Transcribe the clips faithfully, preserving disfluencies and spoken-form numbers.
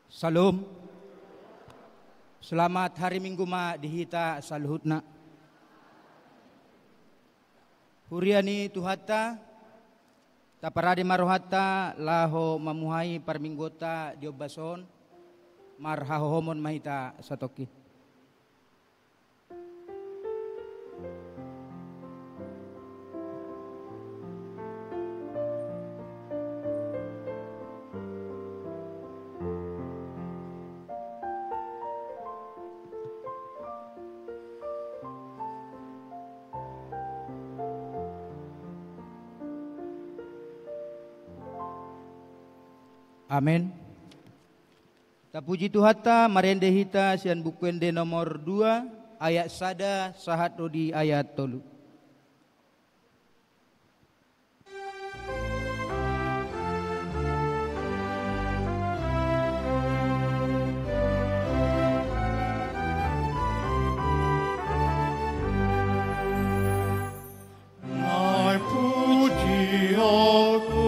Shalom. Selamat hari Minggu ma di hita saluhutna. Huria ni Tuhanta, taparade ma rohanta laho mamuhai parmingguonta di ombas on, marhahohomon ma hita satongkin. Amen. Tapuji Tuhanta, marende hita sian Buku Ende nomor dua, ayat sada sahat ro di ayat tolu. Nunga puji ho tu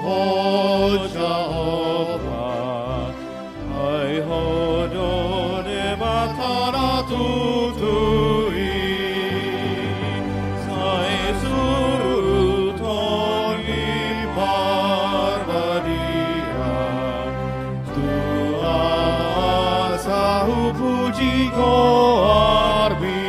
Ho Jahowa, ai Ho do Debata na tutu i, sai suru Tondi Parbadia, tua asa hupuji goarmi.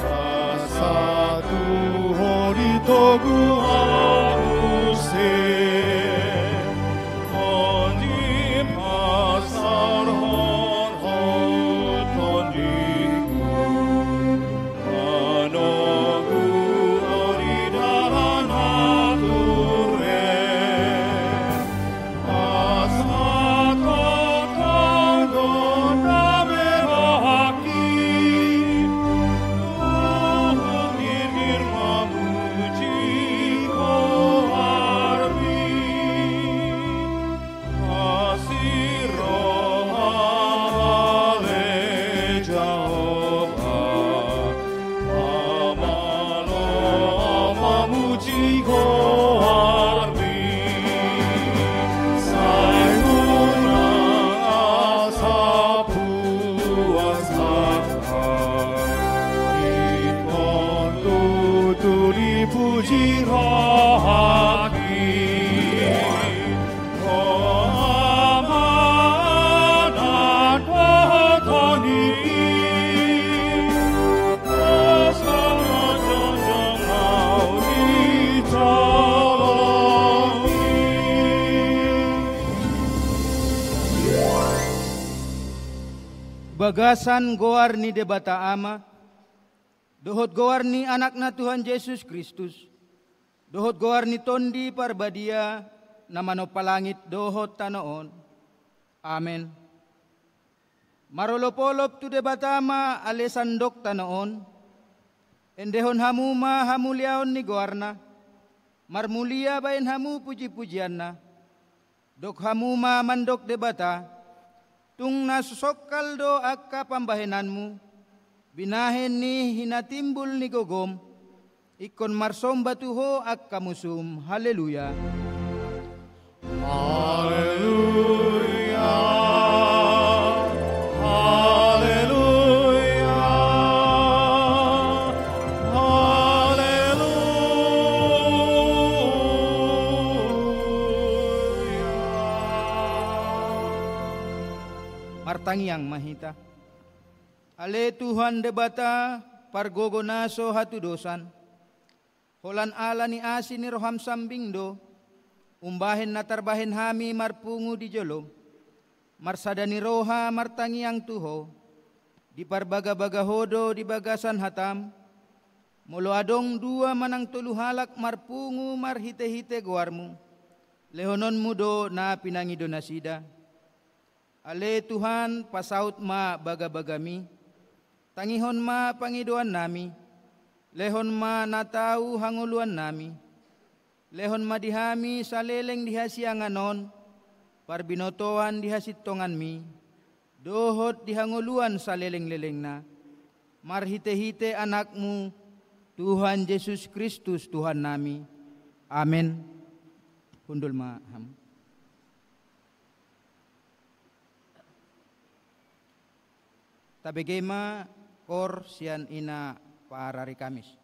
Asa tu Ho ditogu hamu muse, Tondi pasarhon Ho, Tondiku, manogu Ho di dalan na ture. Bagasan goar ni Debata Ama, dohot goar ni Anakna Tuhan Jesus Kristus, dohot goar ni Tondi Parbadia, na manompa langit dohot tano on. Amen. Marolopolop tu Debata ma ale sandok tano on. Endehon hamu ma hamuliaon ni goarna. Marmulia baen hamu pujipujianna. Dok hamu ma mandok Debata, tung na so songkal do angka pambahenanmu, binahen ni hinatimbul ni gogom, ingkon marsomba tu Ho angka musum. Haleluya. Haleluya. Haleluya. Haleluya. Martangiang ma hita. Ale Tuhan Debata, pargogo na so hatudosan, holan ala ni asi ni roham sambing do, umbahen na tarbahen hami marpungu di jolom, marsada ni roha martangiang tu Ho, diparbagabaga Ho do di bagasan hatam, molo adong dua manang tolu halak marpungu marhitehite goarmu, lehononmu do na pinangido nasida. Ale Tuhan, pasaut ma bagabagami, tangihon ma pangidoannami, Lehon ma na tau hangoluannami. Lehon ma di hami saleleng di hasiangan on parbinotoan di hasintonganmi, dohot di hangoluan saleleng-lelengna, marhite-hite Anakmu, Tuhan Jesus Kristus, Tuhannami. Amen. Hundul ma hamu. Tabege ma koor sian ina parari Kamis.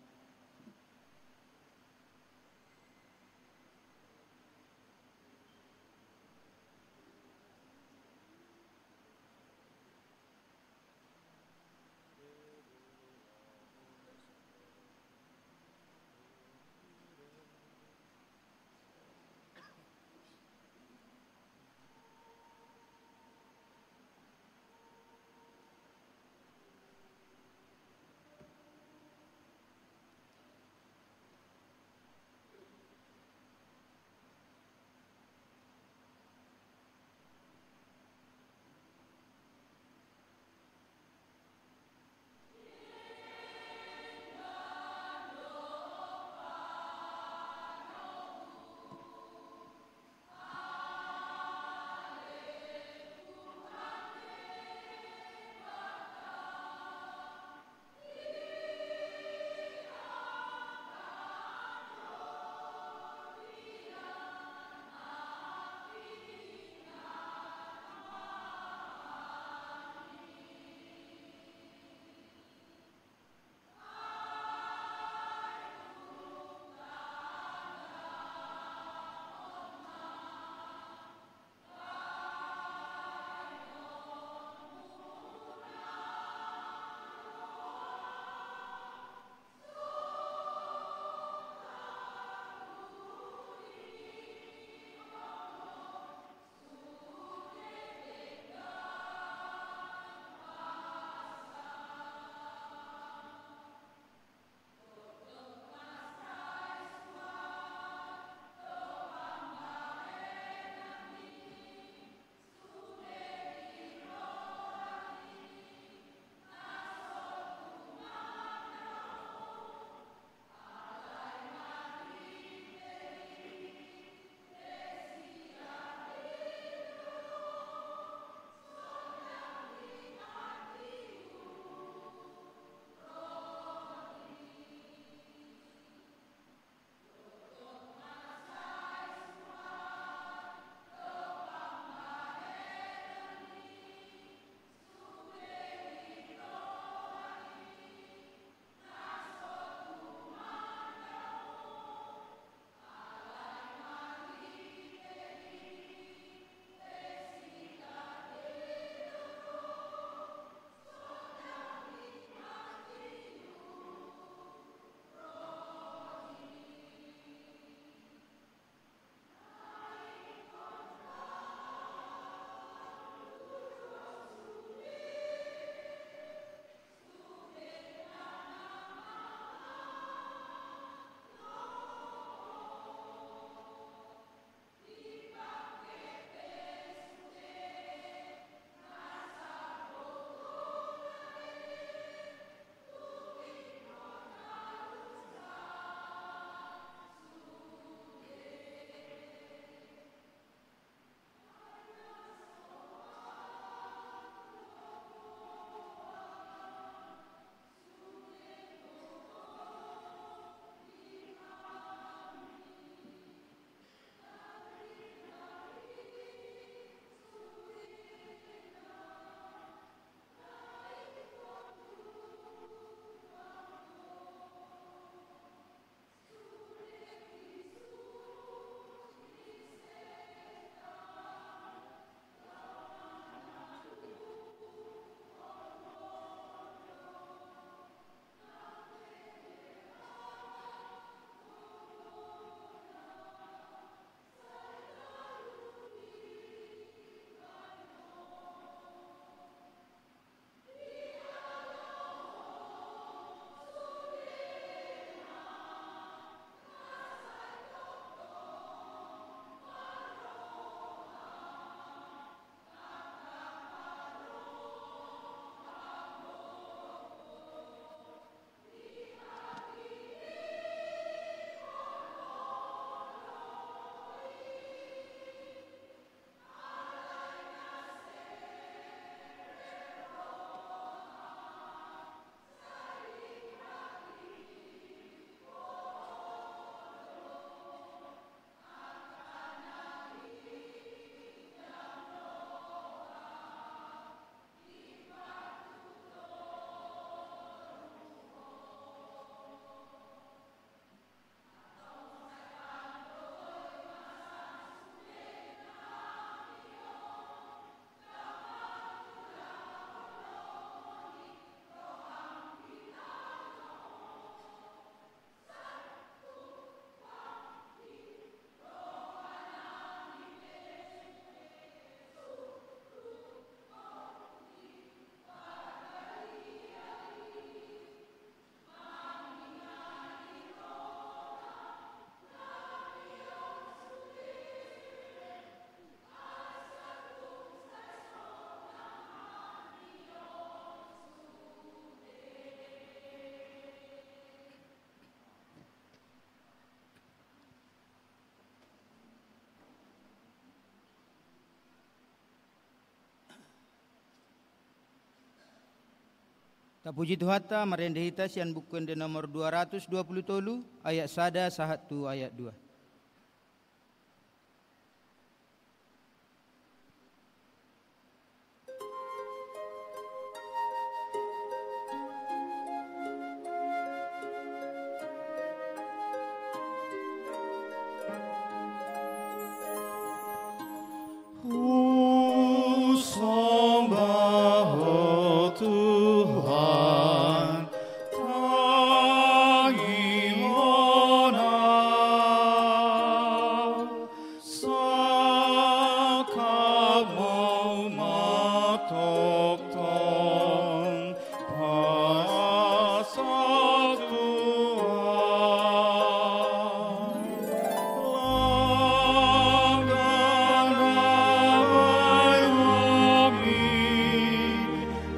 Tapuji Tuhanta, marende hita sian Buku Ende nomor dua ratus dua puluh tolu, ayat sada sahat tu ayat dua. Husomba Ho Tuhan, tangihon au, sangkapmu ma tongtong pasahat tu au. Langgan nami,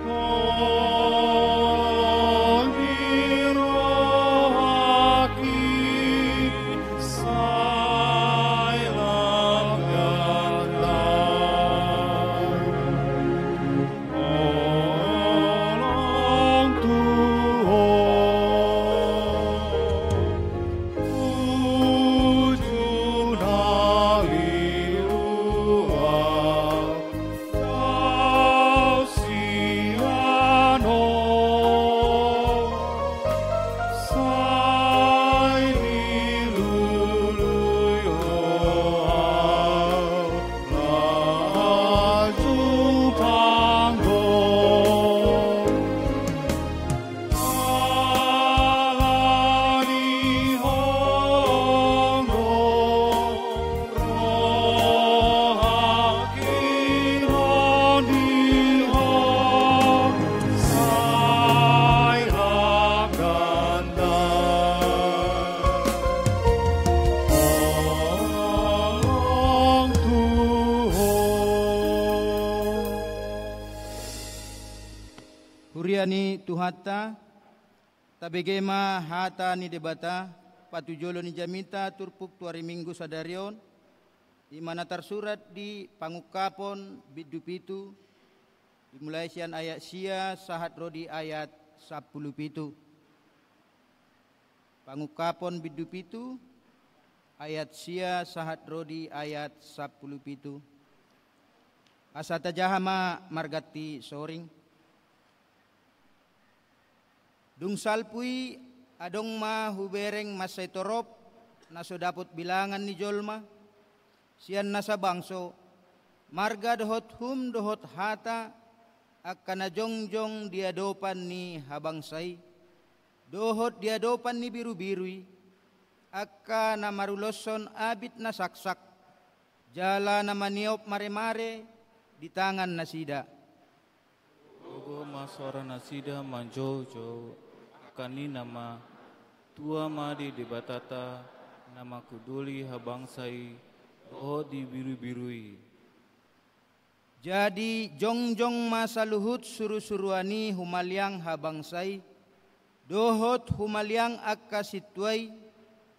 holong ni rohangki, sai langgan nami. Holong tu Ho, uju na lilu au, dao sian Ho, sai lului Ho au, laju panggo. Ala ni Ho do, rohangki ro di Ho, sai langgan nami. Holong tu Ho, huria ni Tuhanta, tabege ma hata ni Debata, patujolo ni jamita turpuk tu ari Minggu sadari on, i ma na tarsurat di Pangungkapon bindu pitu, dimulai sian ayat sia sahat ro di ayat sampulu pitu. Pangungkapon bindu pitu, ayat sia sahat ro di ayat sampulu pitu. Asa tajaha ma marganti soring. Dung salpu i adong ma hubereng mansai torop na so dapot bilangan ni jolma, sian nasa bangso, marga dohot hum dohot hata, angka na jongjong di adopan ni habangsa i, dohot di adopan ni birubiru i, angka na maruloshon abit na saksak, jala na maniop maremare di tangan nasida. Gogo ma sora nasida manjoujou, angka ninna ma: Tua ma di Debatata, na mangkunduli habangsa i, dohot di birubiru i. Jadi jongjong ma saluhut surusuruan i humaliang habangsa i, dohot humaliang angka sintua i,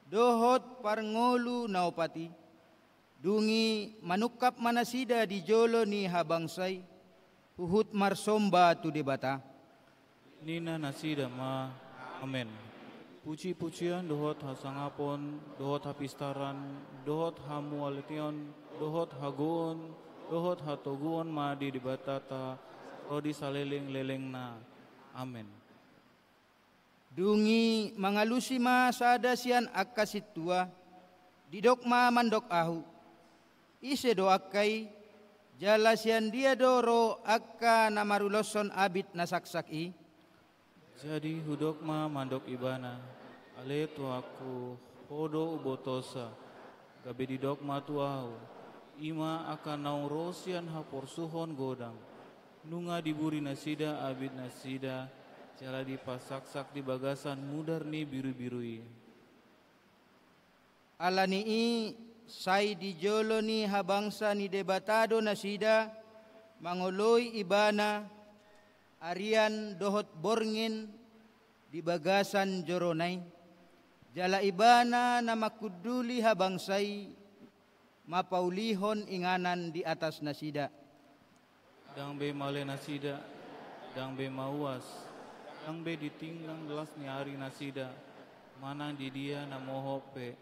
dohot parngolu na opat i. Dung i manungkap ma nasida di jolo ni habangsa i, huhut marsomba tu Debata. Ninna nasida ma: Amen. Pujipujian dohot hasangapon, dohot hapistaran, dohot hamuliateon, dohot hagogoon, dohot hatoguon ma di Debatata, ro di salelenglelengna. Amen. Dung i mangalusi ma sada sian angka sintua, didok ma mandok ahu: Ise do angka i, jala sian dia do ro angka na maruloshon abit na saksak i? Jadi hudok ma mandok ibana: Ale tuanku, ho do hubotosa. Gabe didok ma tu ahu: I ma angka naung ro sian haporsuhon godang. Nunga diburi nasida abit nasida, jala dipasaksak di bagasan mudar ni birubiru i. Ala ni i, sai di jolo ni habangsa ni Debata do nasida mangoloi Ibana, arian dohot borngin di bagasan jorona i, jala Ibana na mangkunduli habangsa i, mapaulihon inganan di atas nasida. Ndang be male nasida, ndang be mauas, Ndang be ditinggang las ni ari nasida, manang di dia na mohop pe.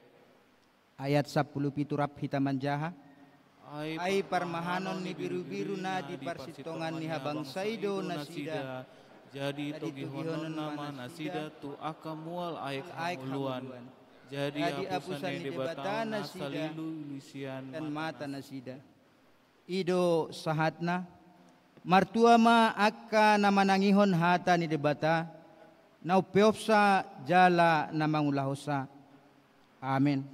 Ayat sampulu pitu rap hita manjaha. Ai parmahanon ni birubiru na di parsintongan ni habangsa i do nasida. Jadi togihononna ma nasida tu angka mual aek hangoluan. Jadi apusan ni Debata na salilu ilusian mata nasida. I do sahatna. Martua ma angka na manangihon hata ni Debata, na umpeopsa jala na mangulahonsa. Amen.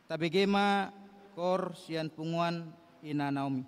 Tabege ma koor sian punguan Ina Naomi.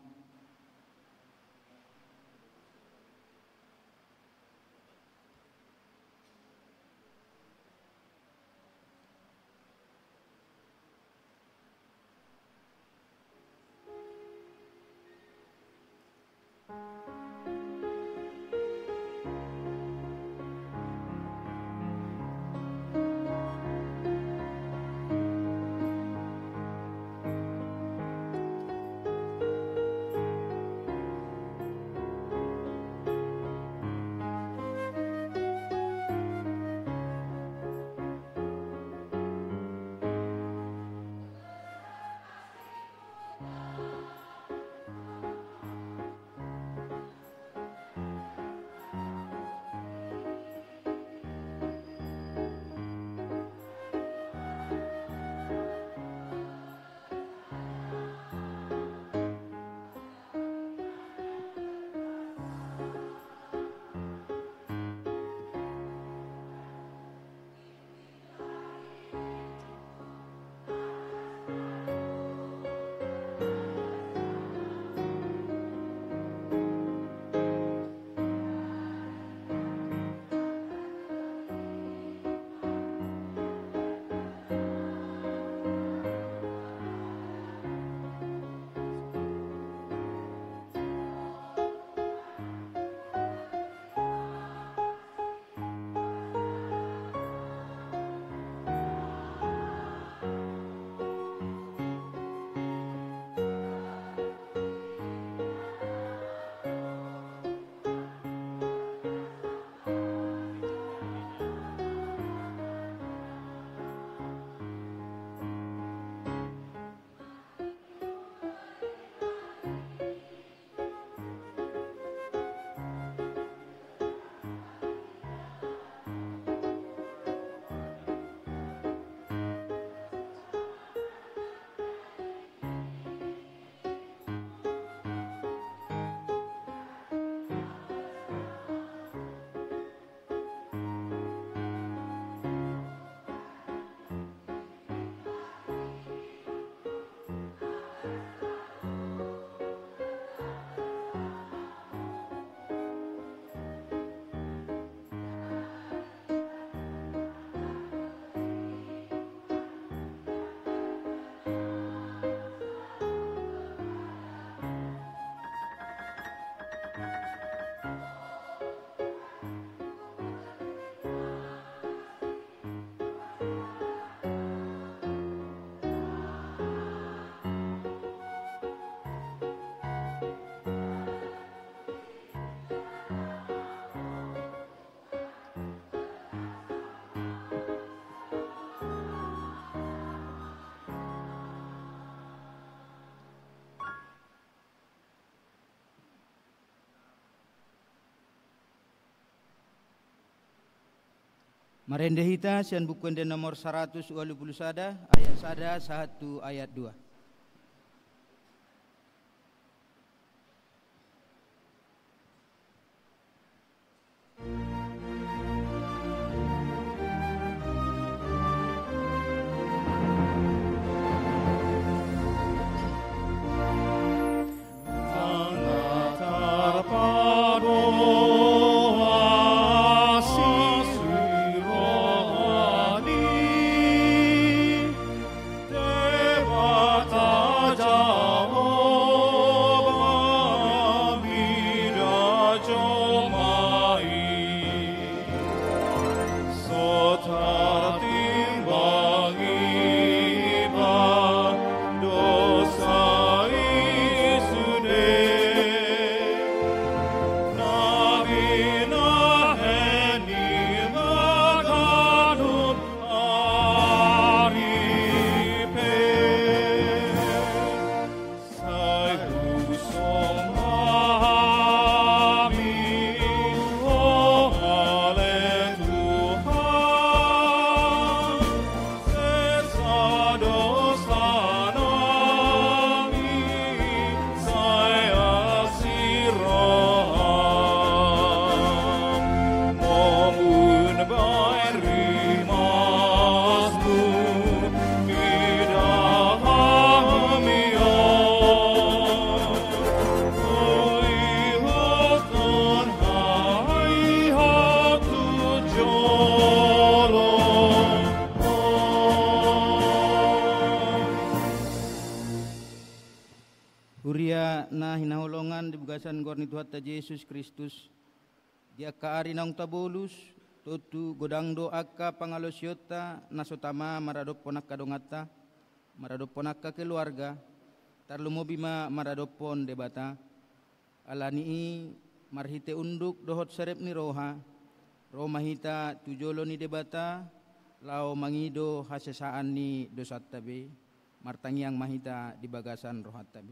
Marende hita sian Buku Ende nomor saratus ualu pulu sada, ayat sada sahat tu ayat dua. San goar ni Tuhanta Jesus Kristus, di angka ari naung tabolus, tontu godang do angka pangalaosionta na so tama maradophon angka donganta, maradophon angka keluarga, tarlumobi ma maradophon Debata. Ala ni i, marhite unduk dohot serep ni roha, ro ma hita tu jolo ni Debata, laho mangido hasesaan ni dosanta be, martangiang ma hita di bagasan rohanta be.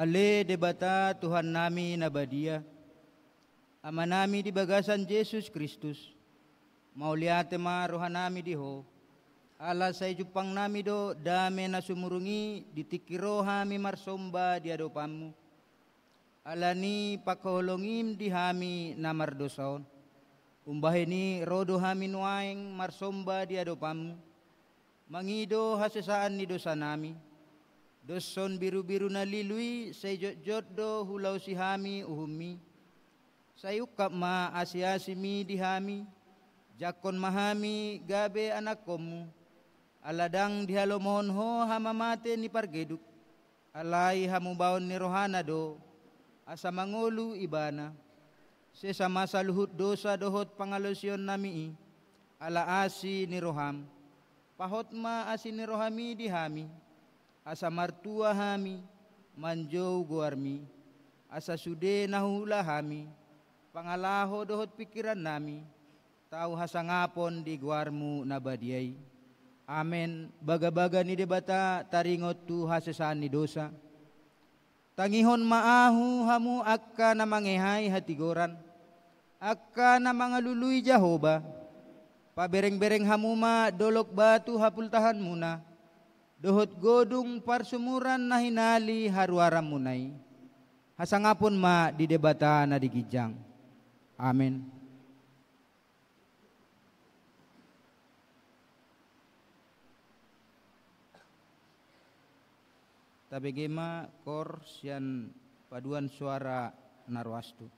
Ale Debata Tuhannami na badia, Amanami di bagasan Jesus Kristus, mauliate ma rohanami di Ho, ala sai jumpangnami do dame na sumurung i di tingki ro hami marsomba di adopanMu. Ala ni pangkaholongim di hami na mardosa on, umbahen i ro do hami nuaeng marsomba di adopanMu, mangido hasesaan ni dosanami. Dos songon birubiru na lilu i, sai jotjot do hulaosi hami uhumMi. Sai ungkap ma asiasiMi di hami, jangkon ma hami gabe anakkonMu. Ala ndang dihalomohon Ho hamamate ni pargeduk, alai hamubaon ni rohana do, asa mangolu Ibana. Sesa ma saluhut dosa dohot pangalaosionnami i, ala asi ni rohaM. Pahot ma asi ni rohaMi di hami, asa martua hami manjou goarMi, asa sude na huula hami, pangalaho dohot pingkirannami, tau hasangapon di goarMu na badia i. Amen. Bagabaga ni Debata taringot tu hasesaan ni dosa. Tangihon ma ahu hamu angka na mangehai hatigoran, angka na mangalului Jahowa. Paberengbereng hamu ma dolok batu hapultahanmuna, dohot godung parsumuran na hinali haruaranmuna i. Hasangapon ma di Debata na di ginjang. Amen. Tabege ma koor sian paduan suara na rohas tu.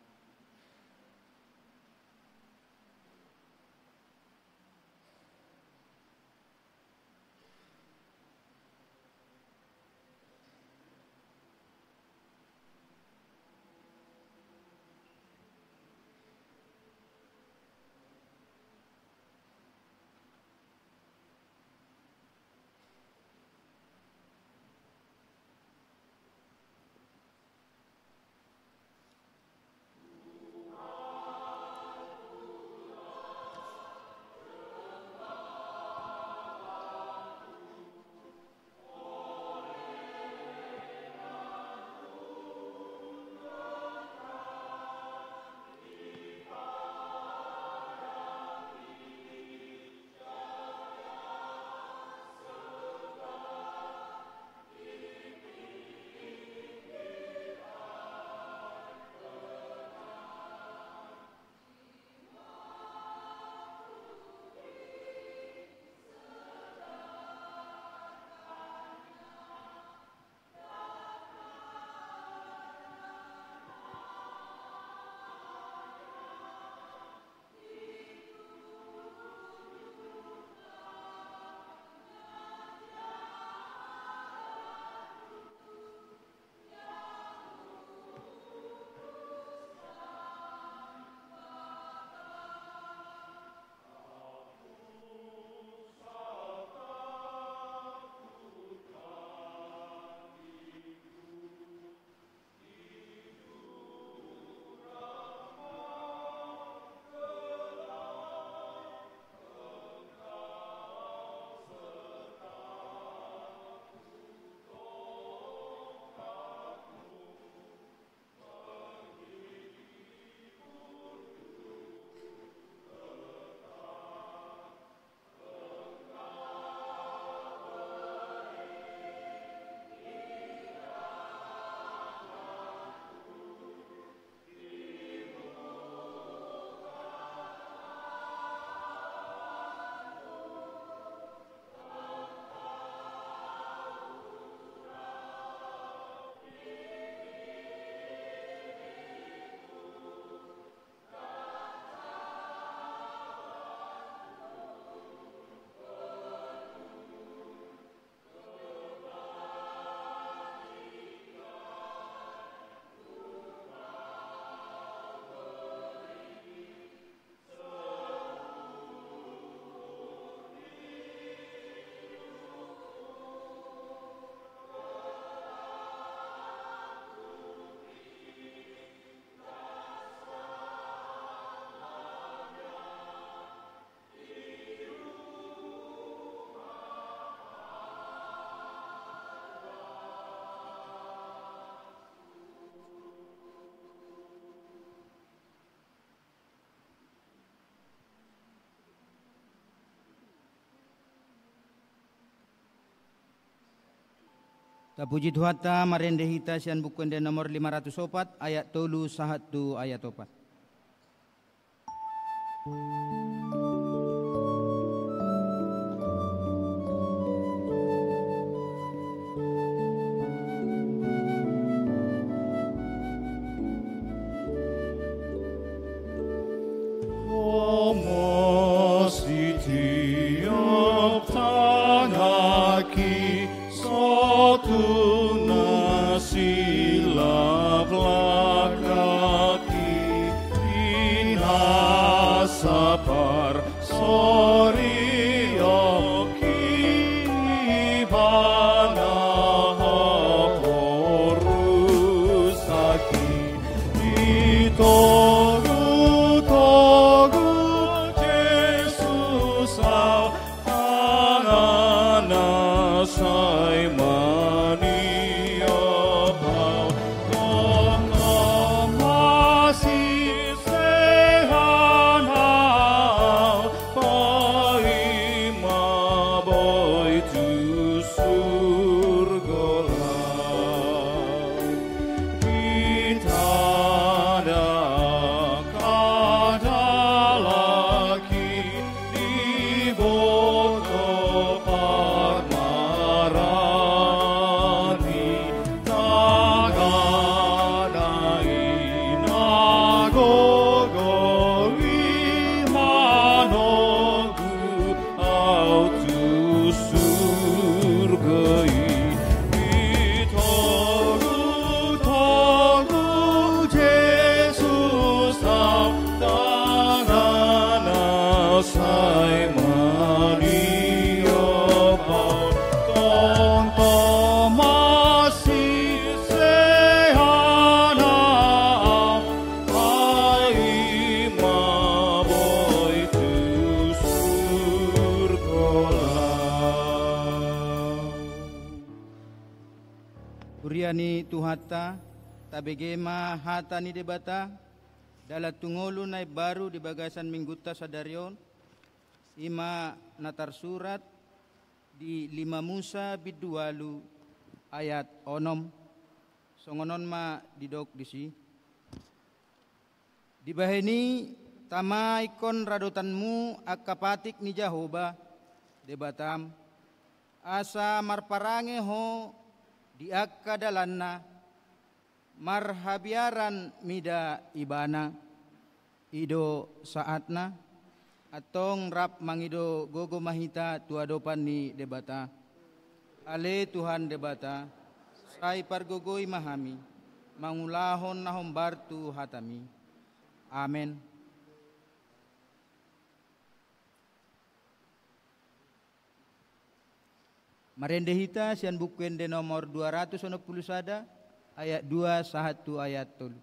Tapuji Tuhanta, marende hita sian Buku Ende nomor lima ratus opat, ayat tolu sahat tu ayat opat. Hamu sitiap tangki sotung na silaplak aki, di na saparsorion ki, ibana haporus aki. Ditogu-togu Jesus au, tanganna sai maniop au. Tongtong ma sisean au, paima boi tu surgo laho. Di tanda angka dalan i, diboto parmaraan i, tanganna i na gogo i manonggu au tu surgo i. Ditogu-togu Jesus au, tanganna sai maniop au. Tongtong ma sisean au, paima boi tu surgo laho. Huria ni Tuhanta, tabege ma hata ni Debata, dalan tu ngolu na imbaru di bagasan minggunta sadari on, i ma na tarsurat di lima Musa bindu ualu ayat onom. Songon on ma didok disi. Dibahen i, tama ingkon radotanmu angka patik ni Jahowa, Debatam, asa marparange ho di angka dalanna, marhabiaran mida Ibana. I do saatna, antong rap mangido gogo ma hita tu adopan ni Debata. Ale Tuhan Debata, sai pargogoi ma hami, mangulahon na hombar tu hataMi. Amen. Marende hita sian Buku Ende nomor dua ratus onom pulu sada, ayat dua sahat tu ayat tolu.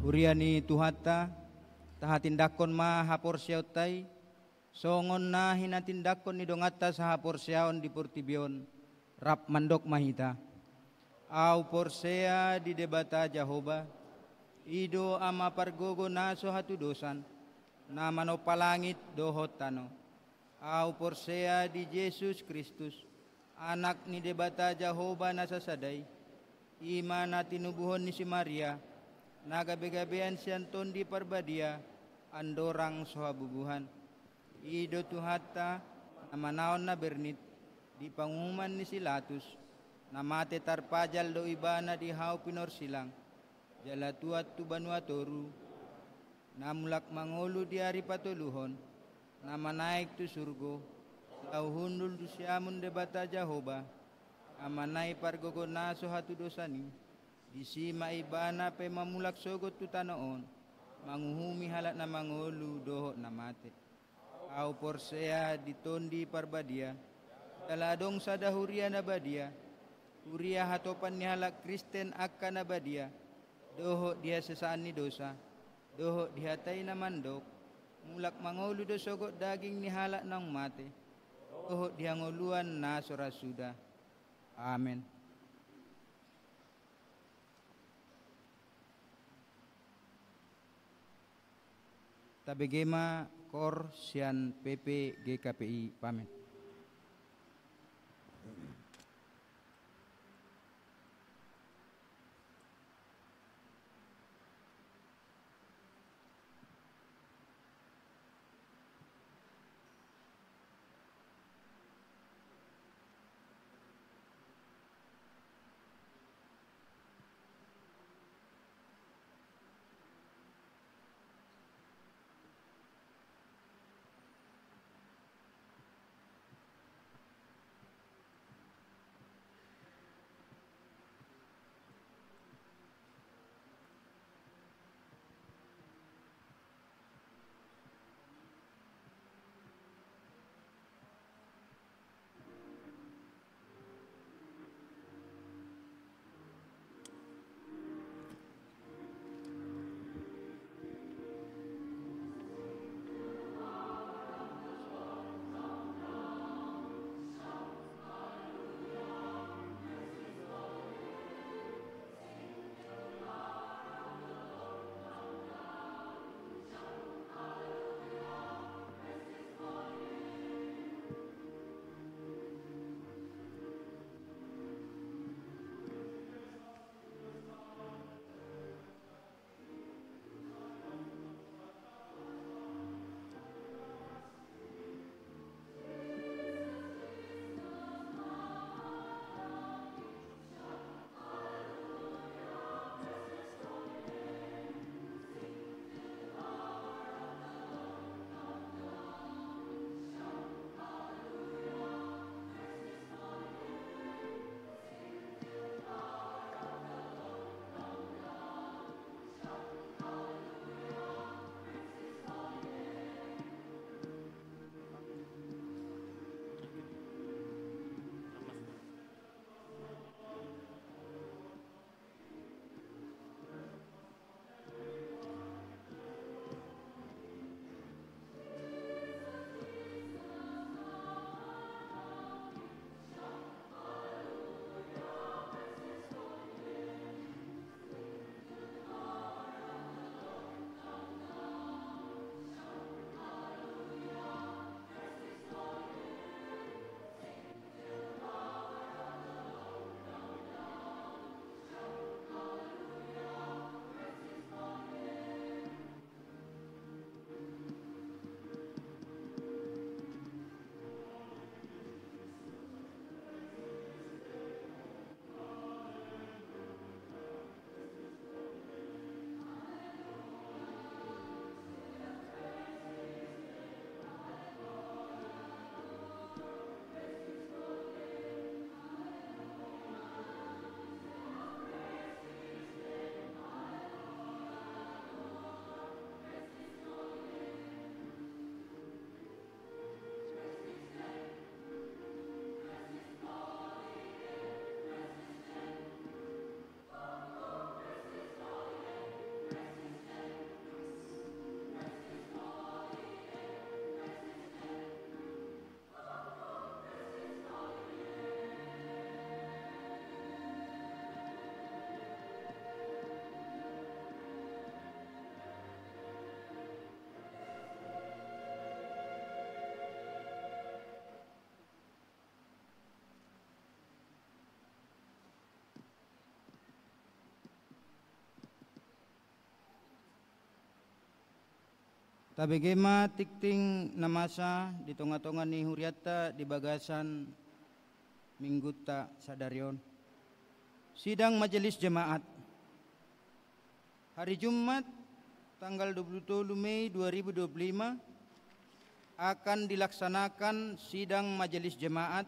Huria ni Tuhanta, tahatindangkon ma haporseaonta i, songon na hinatindangkon ni donganta sahaporseaon di portibi on, rap mandok ma hita: Ahu porsea di Debata Jahowa, i do Ama pargogo na so hatudosan, na manompa langit dohot tano. Ahu porsea di Jesus Kristus, Anak ni Debata Jahowa na sasada i, i ma na tinubuhon ni si Maria, na gabegabean sian Tondi Parbadia, andorang so habubuhan. I do Tuhanta, na manaon na bernit, di panguhuman ni si Latus, na mate tarpajal do Ibana di hau pinorsilang, jala tuat tu banua toru, na mulak mangolu di ari patoluhon, na manaek tu surgo, laho hundul tu siamun Debata Jahowa, Ama nai pargogo na so hatudosan i, disi ma Ibana pe mamulak sogot tu tano on, manguhumi halak na mangolu dohot na mate. Ahu porsea di Tondi Parbadia, jala adong sada huria na badia, huria hatopan ni halak Kristen angka na badia, dohot di hasesaan ni dosa, dohot di hata i na mandok: Mulak mangolu do sogot daging ni halak naung mate, dohot di hangoluan na so ra suda. Amen. Tabege ma koor sian P P G K P I Pamen. Tabege ma tingting na masa di tonga-tonga ni hurianta di bagasan minggunta sadari on. Sidang Majelis Jemaat. Hari Jumat, tanggal dua puluh tolu Mei dua ribu dua puluh lima, akan dilaksanakan sidang Majelis Jemaat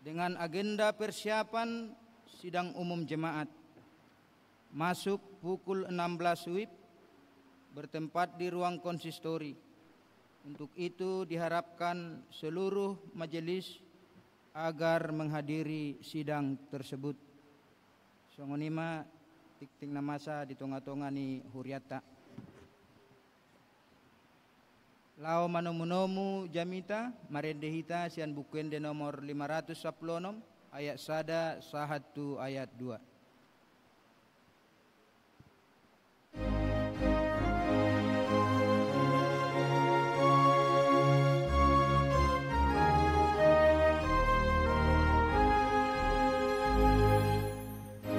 dengan agenda persiapan sidang umum jemaat. Masuk pukul enam belas W I B, bertempat di ruang konsistori. Untuk itu diharapkan seluruh majelis agar menghadiri sidang tersebut. Songon i ma tingting na masa di tonga-tonga ni hurianta. Laho manomu-nomu jamita, marende hita sian Buku Ende nomor lima ratus sampulu onom, ayat sada sahat tu ayat dua.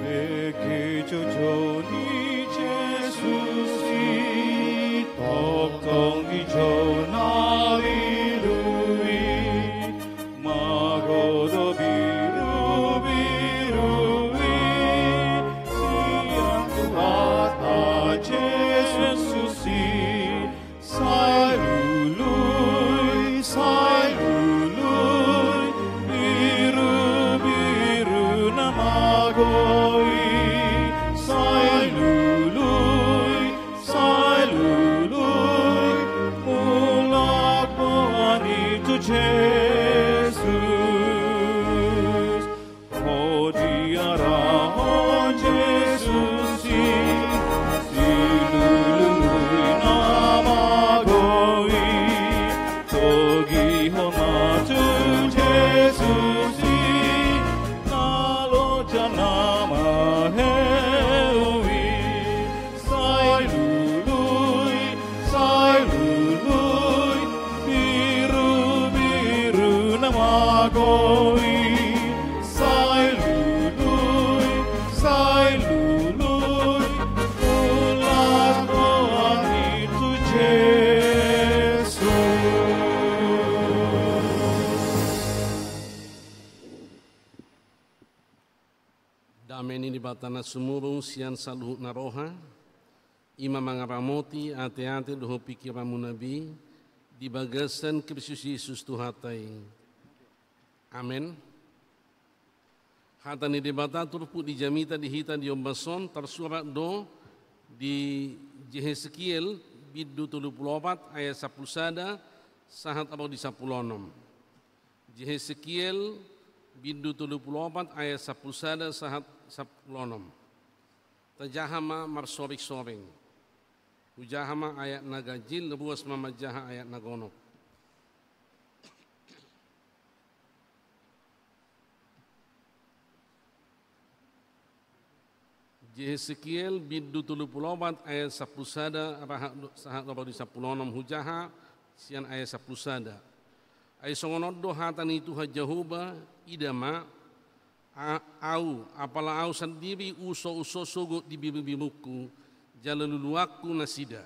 Bege joujou ni Jesus i, tongtong di jou na lilu i, magodang birubiru i, sian Tuhanta Jesus i. Sai lului, sai lului, birubiru na mago i. Sai lului, sai lului, mulak boan i tu Jesus. Ho diarahon Jesus i, silului na mago i, togihon ma tu Jesus i, na loja na maheu i. Sai lului, sai lului, birubiru na mago i. Sai lului, sai lului, mulak boan i tu Jesus. Dame ni Debata na sumurung sian saluhut na roha, i ma mangaramoti ateate dohot pingkiranmuna be di bagasan Kristus Jesus Tuhanta i. Amen. Hata ni Debata turpuk di jamita di hita di ombas on tarsurat do di Jehesekiel bindu tolu pulu opat ayat sampulu sada sahat ro di sampulu onom. Jehesekiel bindu tolu pulu opat ayat sampulu sada sahat sampulu onom. Tajaha ma marsoring-soring. Hujaha ma ayat na ganjil, ruas ma manjaha ayat na gonop. Jehesekiel bindu tolu pulu opat ayat sampulu sada raha-, sahat ro di sampulu onom. Hujaha sian ayat sampulu sada. Ai songon on do hata ni Tuhan Jahowa, ida ma, a-, au, apala au sandiri uso-uso sogot di birubirungku, jala luluanku nasida.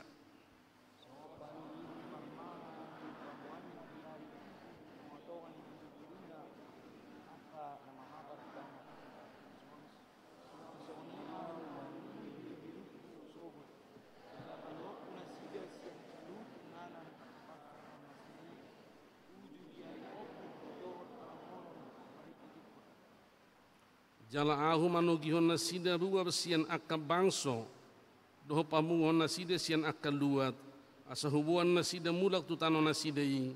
Jala Ahu manogihon nasida ruar sian angka bangso, dohot pamunguhon nasida sian angka luat, asa huboan nasida mulak tu tano nasida i,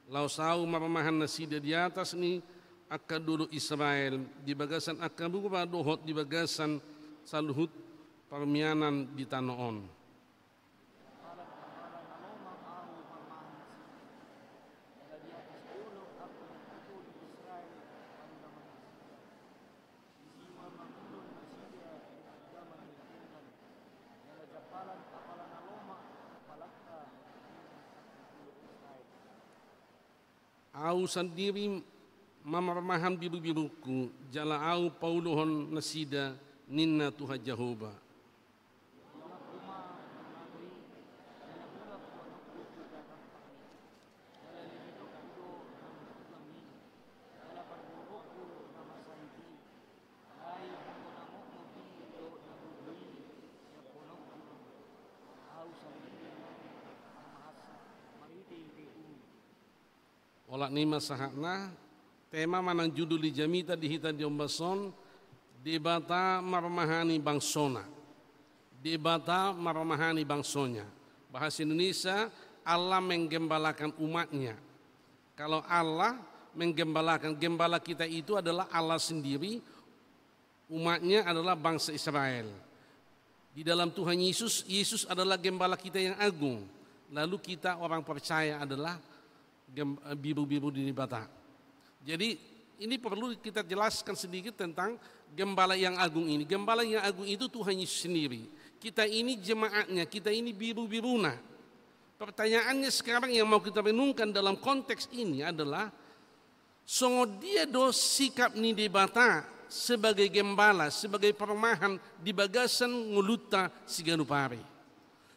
laos Ahu marmahan nasida di atas ni angka dolok Israel, di bagasan angka rura dohot di bagasan saluhut parmianan di tano on. Ahu sandiri ma marmahan birubirungku, jala Ahu pauluhon nasida, ninna Tuhan Jahowa. Olat ni ma sahatna, tema manang judul di jamita di hita di ombas on, Debata marmahani bangsona. Debata marmahani bangsonya. Bahasa Indonesia, Allah menggembalakan umatnya. Kalau Allah menggembalakan, gembala kita itu adalah Allah sendiri, umatnya adalah bangsa Israel. Di dalam Tuhan Yesus, Yesus adalah gembala kita yang agung. Lalu kita orang percaya adalah gem- eh, biru-biru di Debata. Jadi ini perlu kita jelaskan sedikit tentang gembala yang agung ini. Gembala yang agung itu Tuhan Yesus sendiri. Kita ini jemaatnya, kita ini biru-biruna. Pertanyaannya sekarang yang mau kita renungkan dalam konteks ini adalah, songon dia do sikap ni Debata sebagai gembala, sebagai parmahan di bagasan ngolunta siganup ari?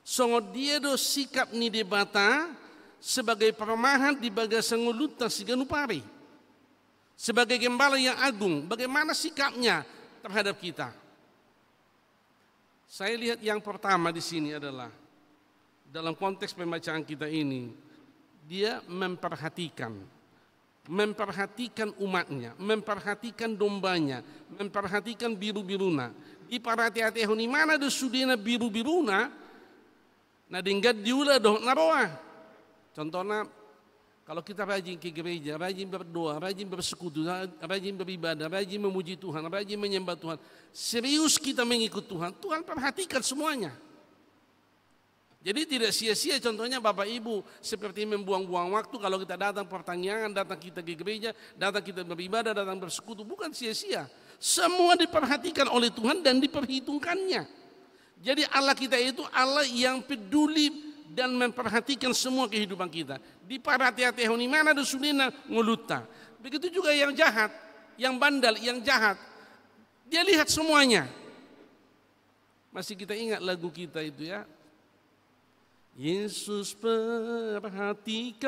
Songon dia do sikap ni Debata sebagai parmahan di bagasan ngolunta siganup ari? Sebagai gembala yang agung, bagaimana sikapnya terhadap kita? Saya lihat yang pertama di sini adalah, dalam konteks pembacaan kita ini, dia memperhatikan, memperhatikan umatnya, memperhatikan dombanya, memperhatikan biru-biruna. Diparateatehon imana do sudena biru-biruna, na denggan diula dohot na roa. Contohna, kalau kita rajin ke gereja, rajin berdoa, rajin bersekutu, rajin beribadah, rajin memuji Tuhan, rajin menyembah Tuhan, serius kita mengikut Tuhan, Tuhan perhatikan semuanya. Jadi tidak sia-sia contohnya Bapak Ibu seperti membuang-buang waktu kalau kita datang pertaniangan, datang kita ke gereja, datang kita beribadah, datang bersekutu, bukan sia-sia. Semua diperhatikan oleh Tuhan dan diperhitungkannya. Jadi Allah kita itu Allah yang peduli dan memperhatikan semua kehidupan kita. Diparateatehon imana do sudena ngolunta. Begitu juga yang jahat, yang bandal, yang jahat. Dia lihat semuanya. Masih kita ingat lagu kita itu ya. Yesus perhatikan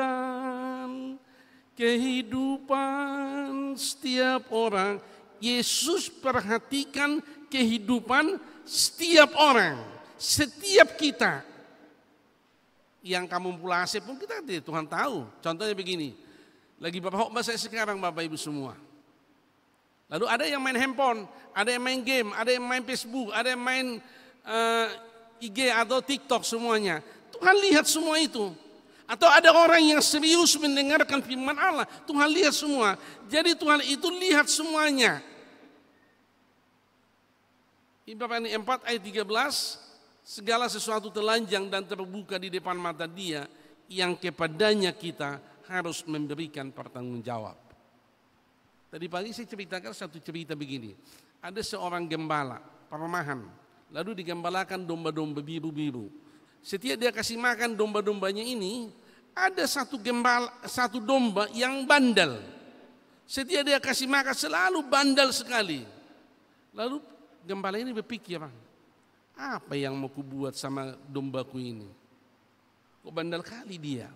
kehidupan setiap orang. Yesus perhatikan kehidupan setiap orang, setiap kita. Yang kampung Pulase pun kita, Tuhan tahu. Contohnya begini, lagi berkhotbah saya sekarang, Bapak Ibu semua. Lalu ada yang main handphone, ada yang main game, ada yang main Facebook, ada yang main eh, I G atau TikTok semuanya. Tuhan lihat semua itu. Atau ada orang yang serius mendengarkan firman Allah, Tuhan lihat semua. Jadi Tuhan itu lihat semuanya. Ibrani empat ayat tiga belas, segala sesuatu telanjang dan terbuka di depan mata Dia yang kepadanya kita harus memberikan pertanggung jawab. Tadi pagi saya ceritakan satu cerita begini. Ada seorang gembala, parmahan, lalu digembalakan domba-domba biru-biru. Setiap dia kasih makan domba-dombanya ini, ada satu gembala, satu domba yang bandel. Setiap dia kasih makan selalu bandel sekali. Lalu gembala ini berpikir, apa yang mau kubuat sama dombaku ini? Kok bandel kali dia?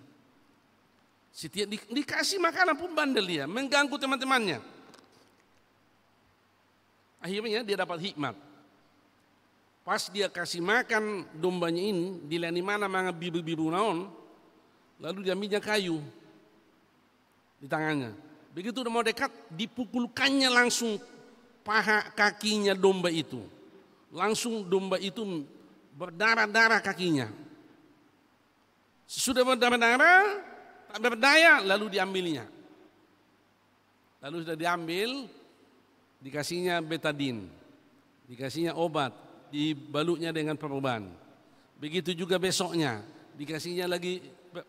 Setiap di, dikasih makanan pun bandel dia, mengganggu teman-temannya. Akhirnya dia dapat hikmat. Pas dia kasih makan dombanya ini, dilean imana mangan biru-biruna on, lalu diambilnya kayu di tangannya. Begitu udah mau dekat, dipukulkannya langsung paha kakinya domba itu. Langsung domba itu berdarah-darah kakinya. Sesudah berdarah-darah, tak berdaya, lalu diambilnya. Lalu sudah diambil, dikasihnya betadin, dikasihnya obat, dibalutnya dengan perban. Begitu juga besoknya, dikasihnya lagi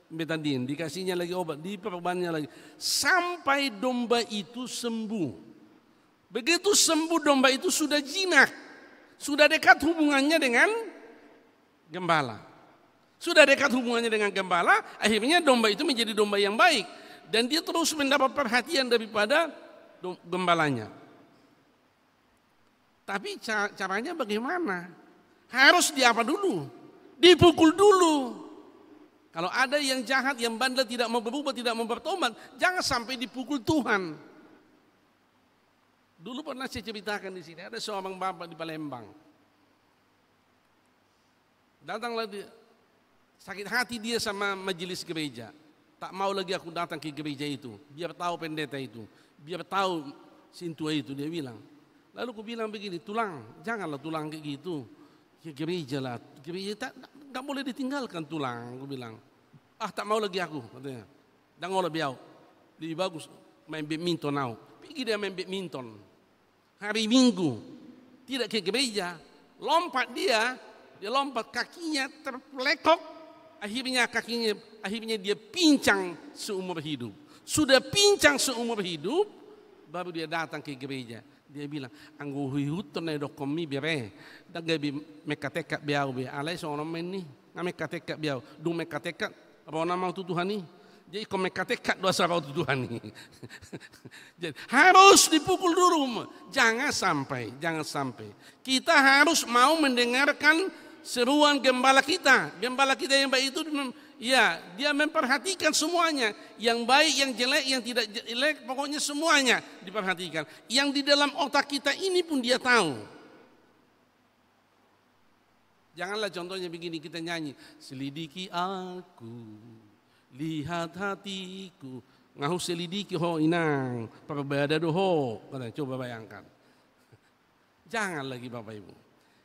betadin, dikasihnya lagi obat, diperbannya lagi. Sampai domba itu sembuh. Begitu sembuh domba itu sudah jinak, sudah dekat hubungannya dengan gembala. Sudah dekat hubungannya dengan gembala, akhirnya domba itu menjadi domba yang baik. Dan dia terus mendapat perhatian daripada gembalanya. Tapi caranya bagaimana? Harus diapa dulu? Dipukul dulu. Kalau ada yang jahat, yang bandel, tidak mau berubah, tidak mau bertobat, jangan sampai dipukul Tuhan. Dulu pernah saya ceritakan di sini, ada seorang bapak di Palembang. Datanglah dia, sakit hati dia sama majelis gereja. Tak mau lagi aku datang ke gereja itu. Biar tahu pendeta itu. Biar tahu sintua itu, dia bilang. Lalu kubilang begini, "Tulang, janganlah tulang kayak gitu. Ke gereja lah. Gereja tak, nggak boleh ditinggalkan, tulang," kubilang. "Ah, tak mau lagi aku," katanya. "Ndang olo be au. Lebih bagus main badminton au." Pigi dia main badminton. Hari Minggu, tidak ke gereja, lompat dia, dia lompat, kakinya terpelekok, akhirnya kakinya, akhirnya dia pincang seumur hidup. Sudah pincang seumur hidup, baru dia datang ke gereja. Dia bilang, "Anggo huihuthon na didokhonmi, bere, ndang gabe mengkatekad be au be, alai songon on ma i, nunga mengkatekad be au, dung mengkatekad, ro nama au tu Tuhan i." Jadi ingkon mengkatekad do asa ro tu Tuhan i. Jadi harus dipukul dulu. Jangan sampai, jangan sampai. Kita harus mau mendengarkan seruan gembala kita. Gembala kita yang baik itu, ya, dia memperhatikan semuanya. Yang baik, yang jelek, yang tidak jelek, pokoknya semuanya diperhatikan. Yang di dalam otak kita ini pun dia tahu. Janganlah contohnya begini, kita nyanyi, "Selidiki aku, lihat hatiku." Nga huselidiki ho, inang, parbada do ho. Coba bayangkan. Jangan lagi, Bapak Ibu.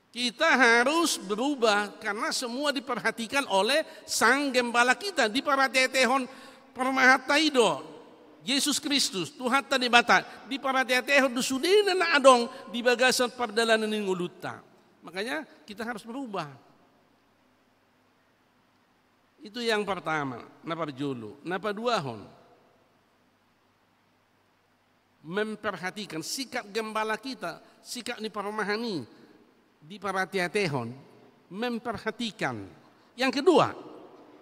Kita harus berubah karena semua diperhatikan oleh Sang Gembala kita, diparhatihatehon Parmahatta i do, Jesus Kristus, Tuhanta Debata, diparhatihatehon do sudena na adong di bagasan pardalanan ni ngolunta. Makanya kita harus berubah. Itu yang pertama, na parjolo. Na paduahon, memperhatikan sikap gembala kita, sikap ni parumahan i, diparhatihatehon, memperhatikan. Yang kedua,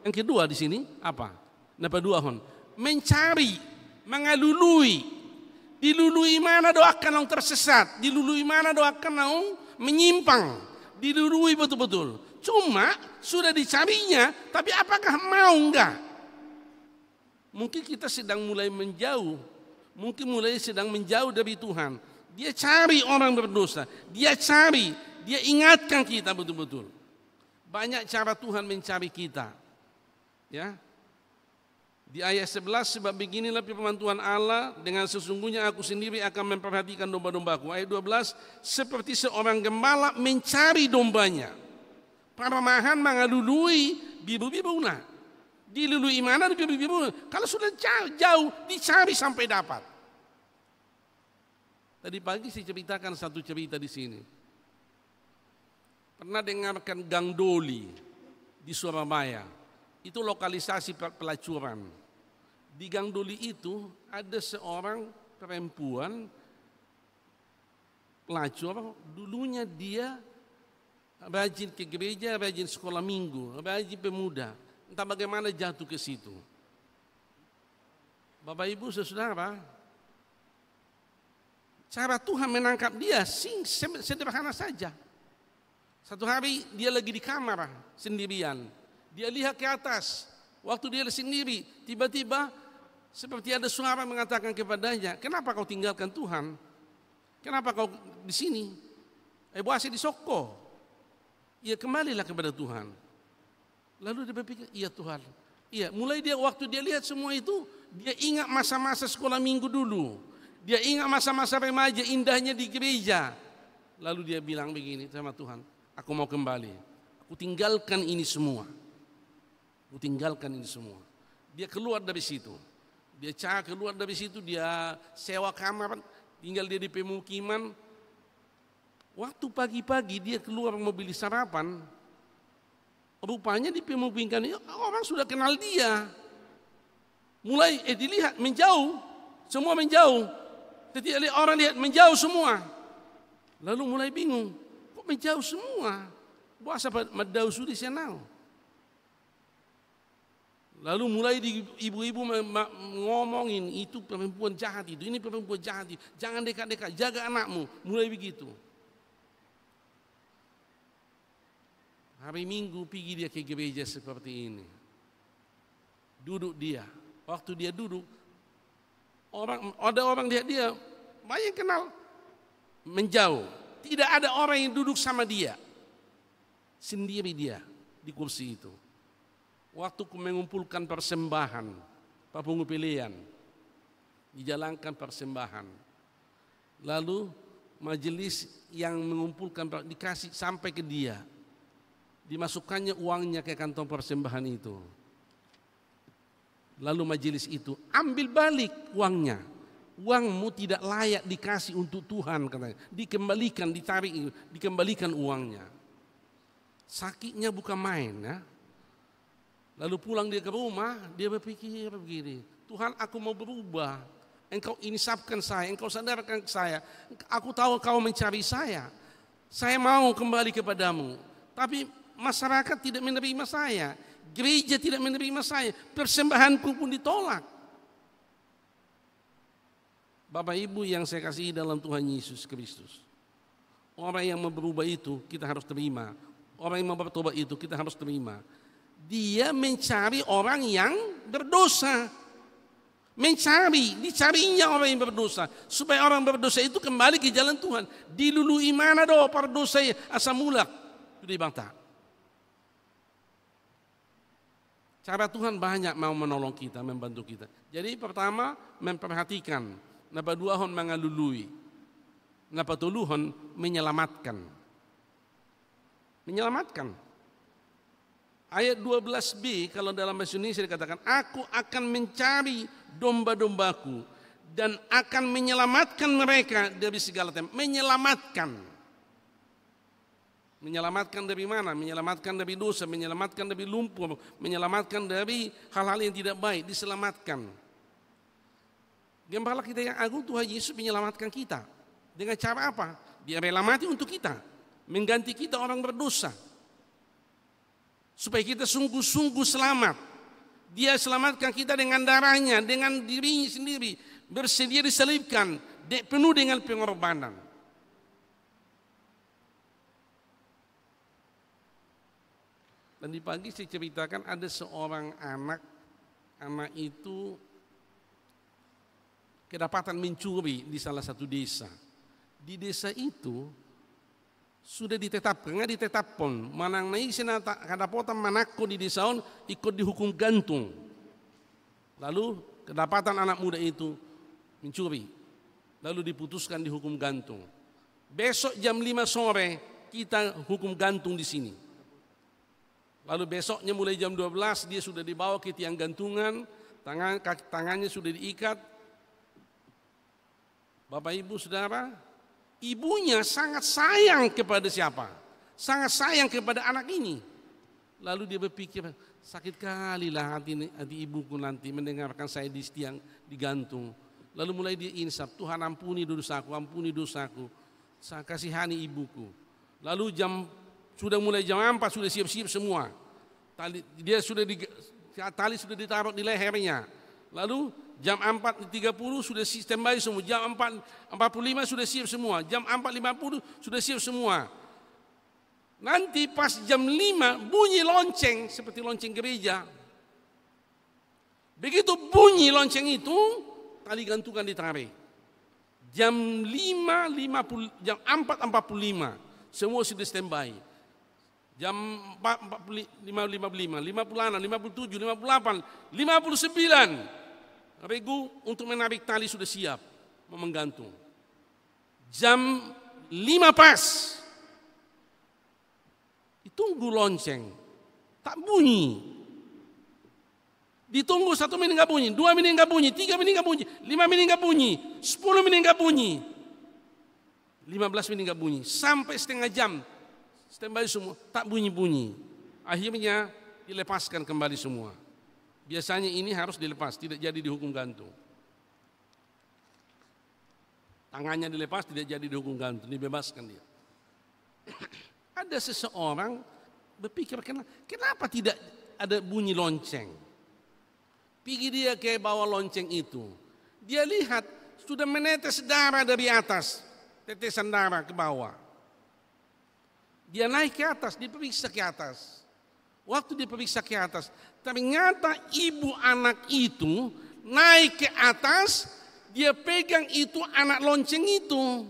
yang kedua di sini apa? Na paduahon, mencari, mengalului. Dilului ma na do angka naung tersesat, dilului ma na do angka naung menyimpang, dilului betul-betul. Cuma sudah dicarinya, tapi apakah mau enggak? Mungkin kita sedang mulai menjauh, mungkin mulai sedang menjauh dari Tuhan. Dia cari orang berdosa, dia cari, dia ingatkan kita betul-betul. Banyak cara Tuhan mencari kita. Ya. Di ayat sebelas, "Sebab beginilah firman Tuhan Allah, dengan sesungguhnya aku sendiri akan memperhatikan domba-dombaku." Ayat dua belas, "Seperti seorang gembala mencari dombanya, parumahan mangalului biru-biruna." Dilului ma na do biru-biruna. Kalau sudah jauh, jauh, dicari sampai dapat. Tadi pagi saya ceritakan satu cerita di sini. Pernah dengarkan Gang Doli di Surabaya? Itu lokalisasi pe-, pelacuran. Di Gang Doli itu ada seorang perempuan pelacur, dulunya dia rajin ke gereja, rajin sekolah minggu, rajin pemuda. Entah bagaimana jatuh ke situ. Bapak Ibu, saudara, cara Tuhan menangkap dia sing-, se-, sederhana saja. Satu hari dia lagi di kamar sendirian. Dia lihat ke atas. Waktu dia sendiri, tiba-tiba seperti ada suara mengatakan kepadanya, "Kenapa kau tinggalkan Tuhan? Kenapa kau di sini? Eh, boasa disongko?" Ia kembalilah kepada Tuhan. Lalu dia berpikir, "Iya, Tuhan." Iya, mulai dia, waktu dia lihat semua itu, dia ingat masa-masa sekolah minggu dulu. Dia ingat masa-masa remaja indahnya di gereja. Lalu dia bilang begini sama Tuhan, "Aku mau kembali. Aku tinggalkan ini semua. Aku tinggalkan ini semua." Dia keluar dari situ. Dia cara keluar dari situ, dia sewa kamar, tinggal dia di pemukiman. Waktu pagi-pagi dia keluar mau beli sarapan, rupanya di pemukiman ini orang sudah kenal dia. Mulai, eh, dilihat menjauh, semua menjauh. Setiap li-, orang lihat menjauh semua. Lalu mulai bingung, "Kok menjauh semua? Boasa pa mandao sude sian ahu?" Lalu mulai di ibu-ibu ma-, ma-, ngomongin, "Itu perempuan jahat itu, ini perempuan jahat itu. Jangan dekat-dekat, jaga anakmu." Mulai begitu. Hari Minggu pigi dia ke gereja seperti ini. Duduk dia. Waktu dia duduk, orang, ada orang lihat dia, banyak kenal, menjauh. Tidak ada orang yang duduk sama dia. Sendiri dia di kursi itu. Waktu ku mengumpulkan persembahan, papungu pelean, dijalankan persembahan. Lalu majelis yang mengumpulkan per-, dikasih sampai ke dia. Dimasukkannya uangnya ke kantong persembahan itu. Lalu majelis itu, "Ambil balik uangnya. Uangmu tidak layak dikasih untuk Tuhan," katanya. Dikembalikan, ditarik, dikembalikan uangnya. Sakitnya bukan main, ya. Lalu pulang dia ke rumah, dia berpikir begini, "Tuhan, aku mau berubah. Engkau insafkan saya, Engkau sadarkan saya. Aku tahu Engkau mencari saya. Saya mau kembali kepada-Mu." Tapi masyarakat tidak menerima saya. Gereja tidak menerima saya. Persembahanku pun ditolak. Bapak Ibu yang saya kasihi dalam Tuhan Yesus Kristus, orang yang mau berubah itu kita harus terima. Orang yang mau bertobat itu kita harus terima. Dia mencari orang yang berdosa. Mencari, dicarinya orang yang berdosa. Supaya orang berdosa itu kembali ke jalan Tuhan. Dilului ma na do pardosa i asa mulak. Sudah, Bangta. Cara Tuhan banyak mau menolong kita, membantu kita. Jadi pertama, memperhatikan. Na paduahon, mangalului. Na patoluhon, menyelamatkan. Menyelamatkan. Ayat dua belas b, kalau dalam bahasa Indonesia dikatakan, "Aku akan mencari domba-dombaku dan akan menyelamatkan mereka dari segala tem-," menyelamatkan. Menyelamatkan dari mana? Menyelamatkan dari dosa, menyelamatkan dari lumpur, menyelamatkan dari hal-hal yang tidak baik, diselamatkan. Gembala kita yang agung, Tuhan Yesus, menyelamatkan kita. Dengan cara apa? Dia rela mati untuk kita, mengganti kita orang berdosa. Supaya kita sungguh-sungguh selamat. Dia selamatkan kita dengan darahnya, dengan dirinya sendiri. Bersedia disalibkan, de-, penuh dengan pengorbanan. Dan di pagi saya ceritakan ada seorang anak, anak itu kedapatan mencuri di salah satu desa. Di desa itu sudah ditetapkan, nga ditetaphon, manang na ise na ta-, kadapotan manangko di desa on, ingkon dihukum gantung. Lalu kedapatan anak muda itu mencuri, lalu diputuskan dihukum gantung. Besok jam lima sore kita hukum gantung di sini. Lalu besoknya mulai jam dua belas dia sudah dibawa ke tiang gantungan, tangan, kaki, tangannya sudah diikat. Bapak, Ibu, Saudara, ibunya sangat sayang kepada siapa? Sangat sayang kepada anak ini. Lalu dia berpikir, "Sakit kali lah hati, hati ibuku nanti mendengarkan saya di tiang digantung." Lalu mulai dia insaf, "Tuhan, ampuni dosaku, ampuni dosaku. Sa-, kasihani ibuku." Lalu jam, sudah mulai jam empat sudah siap-siap semua. Tali, dia sudah di, tali sudah ditaruh di lehernya. Lalu jam empat tiga puluh sudah si-, standby semua. Jam empat empat puluh lima sudah siap semua. Jam empat lima puluh sudah siap semua. Nanti pas jam lima bunyi lonceng seperti lonceng gereja. Begitu bunyi lonceng itu, tali gantungan ditarik. Jam lima lima puluh, jam empat empat puluh lima, semua sudah standby. Jam empat, empat puluh lima, lima puluh lima, lima puluh enam, lima puluh tujuh, lima puluh delapan, lima puluh sembilan, regu untuk menarik tali sudah siap, mau menggantung. Jam lima pas, ditunggu lonceng, tak bunyi. Ditunggu satu menit nggak bunyi, dua menit nggak bunyi, tiga menit nggak bunyi, lima menit nggak bunyi, sepuluh menit nggak bunyi, lima belas menit nggak bunyi, sampai setengah jam, standby semua, tak bunyi-bunyi. Akhirnya dilepaskan kembali semua. Biasanya ini harus dilepas, tidak jadi dihukum gantung. Tangannya dilepas, tidak jadi dihukum gantung, dibebaskan dia. Ada seseorang berpikir, "Kena-, kenapa tidak ada bunyi lonceng?" Pergi dia ke bawah lonceng itu. Dia lihat sudah menetes darah dari atas, tetesan darah ke bawah. Dia naik ke atas, diperiksa ke atas. Waktu diperiksa ke atas, ternyata ibu anak itu naik ke atas, dia pegang itu anak lonceng itu.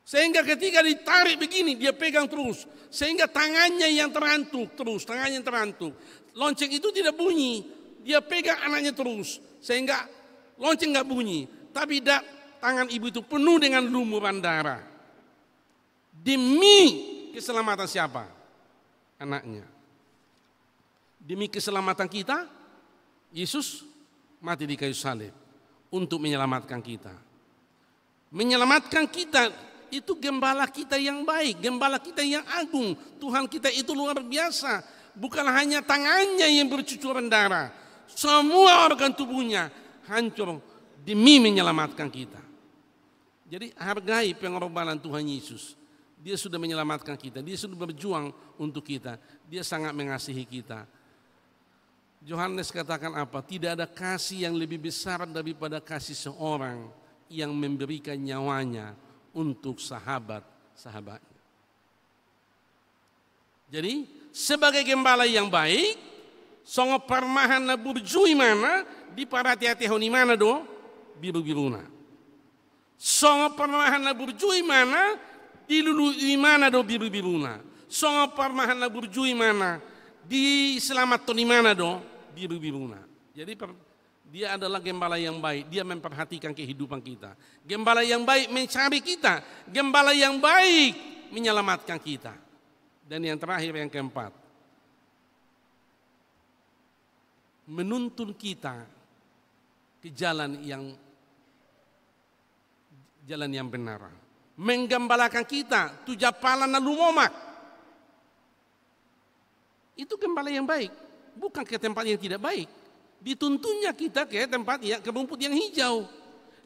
Sehingga ketika ditarik begini, dia pegang terus. Sehingga tangannya yang terantuk terus, tangannya yang terantuk. Lonceng itu tidak bunyi. Dia pegang anaknya terus, sehingga lonceng nggak bunyi. Tapi da-, tangan ibu itu penuh dengan lumuran darah. Demi keselamatan siapa? Anaknya. Demi keselamatan kita, Yesus mati di kayu salib untuk menyelamatkan kita. Menyelamatkan kita itu gembala kita yang baik, gembala kita yang agung. Tuhan kita itu luar biasa. Bukan hanya tangannya yang bercucuran darah. Semua organ tubuhnya hancur demi menyelamatkan kita. Jadi hargai pengorbanan Tuhan Yesus. Dia sudah menyelamatkan kita, dia sudah berjuang untuk kita, dia sangat mengasihi kita. Yohanes katakan apa? Tidak ada kasih yang lebih besar daripada kasih seorang yang memberikan nyawanya untuk sahabat-sahabatnya. Jadi, sebagai gembala yang baik, songon parmahan na burju imana, diparateatehon imana do birubiruna. Songon parmahan na burju imana, dilului imana do birubiruna. Songon parmahan na burju imana, diselamathon imana do birubiruna. Jadi, per-, dia adalah gembala yang baik, dia memperhatikan kehidupan kita. Gembala yang baik mencari kita, gembala yang baik menyelamatkan kita. Dan yang terakhir, yang keempat, menuntun kita ke jalan yang, jalan yang benar. Menggembalakan kita tu jampalan na lumomak. Itu gembala yang baik, bukan ke tempat yang tidak baik. Dituntunnya kita ke tempat yang, ke rumput yang hijau.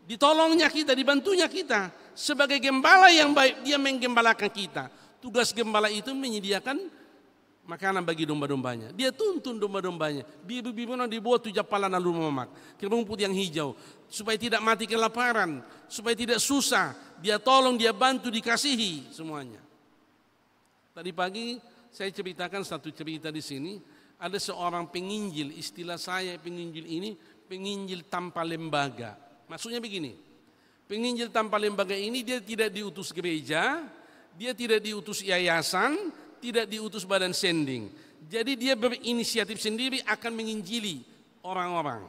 Ditolongnya kita, dibantunya kita. Sebagai gembala yang baik, dia menggembalakan kita. Tugas gembala itu menyediakan makanan bagi domba-dombanya. Dia tuntun domba-dombanya. Biru-biruna dibawa tu jampalan na lumomak, ke rumput yang hijau, supaya tidak mati kelaparan, supaya tidak susah. Dia tolong, dia bantu, dikasihi semuanya. Tadi pagi saya ceritakan satu cerita di sini. Ada seorang penginjil, istilah saya penginjil ini, penginjil tanpa lembaga. Maksudnya begini, penginjil tanpa lembaga ini dia tidak diutus gereja, dia tidak diutus yayasan, tidak diutus badan sending. Jadi dia berinisiatif sendiri akan menginjili orang-orang.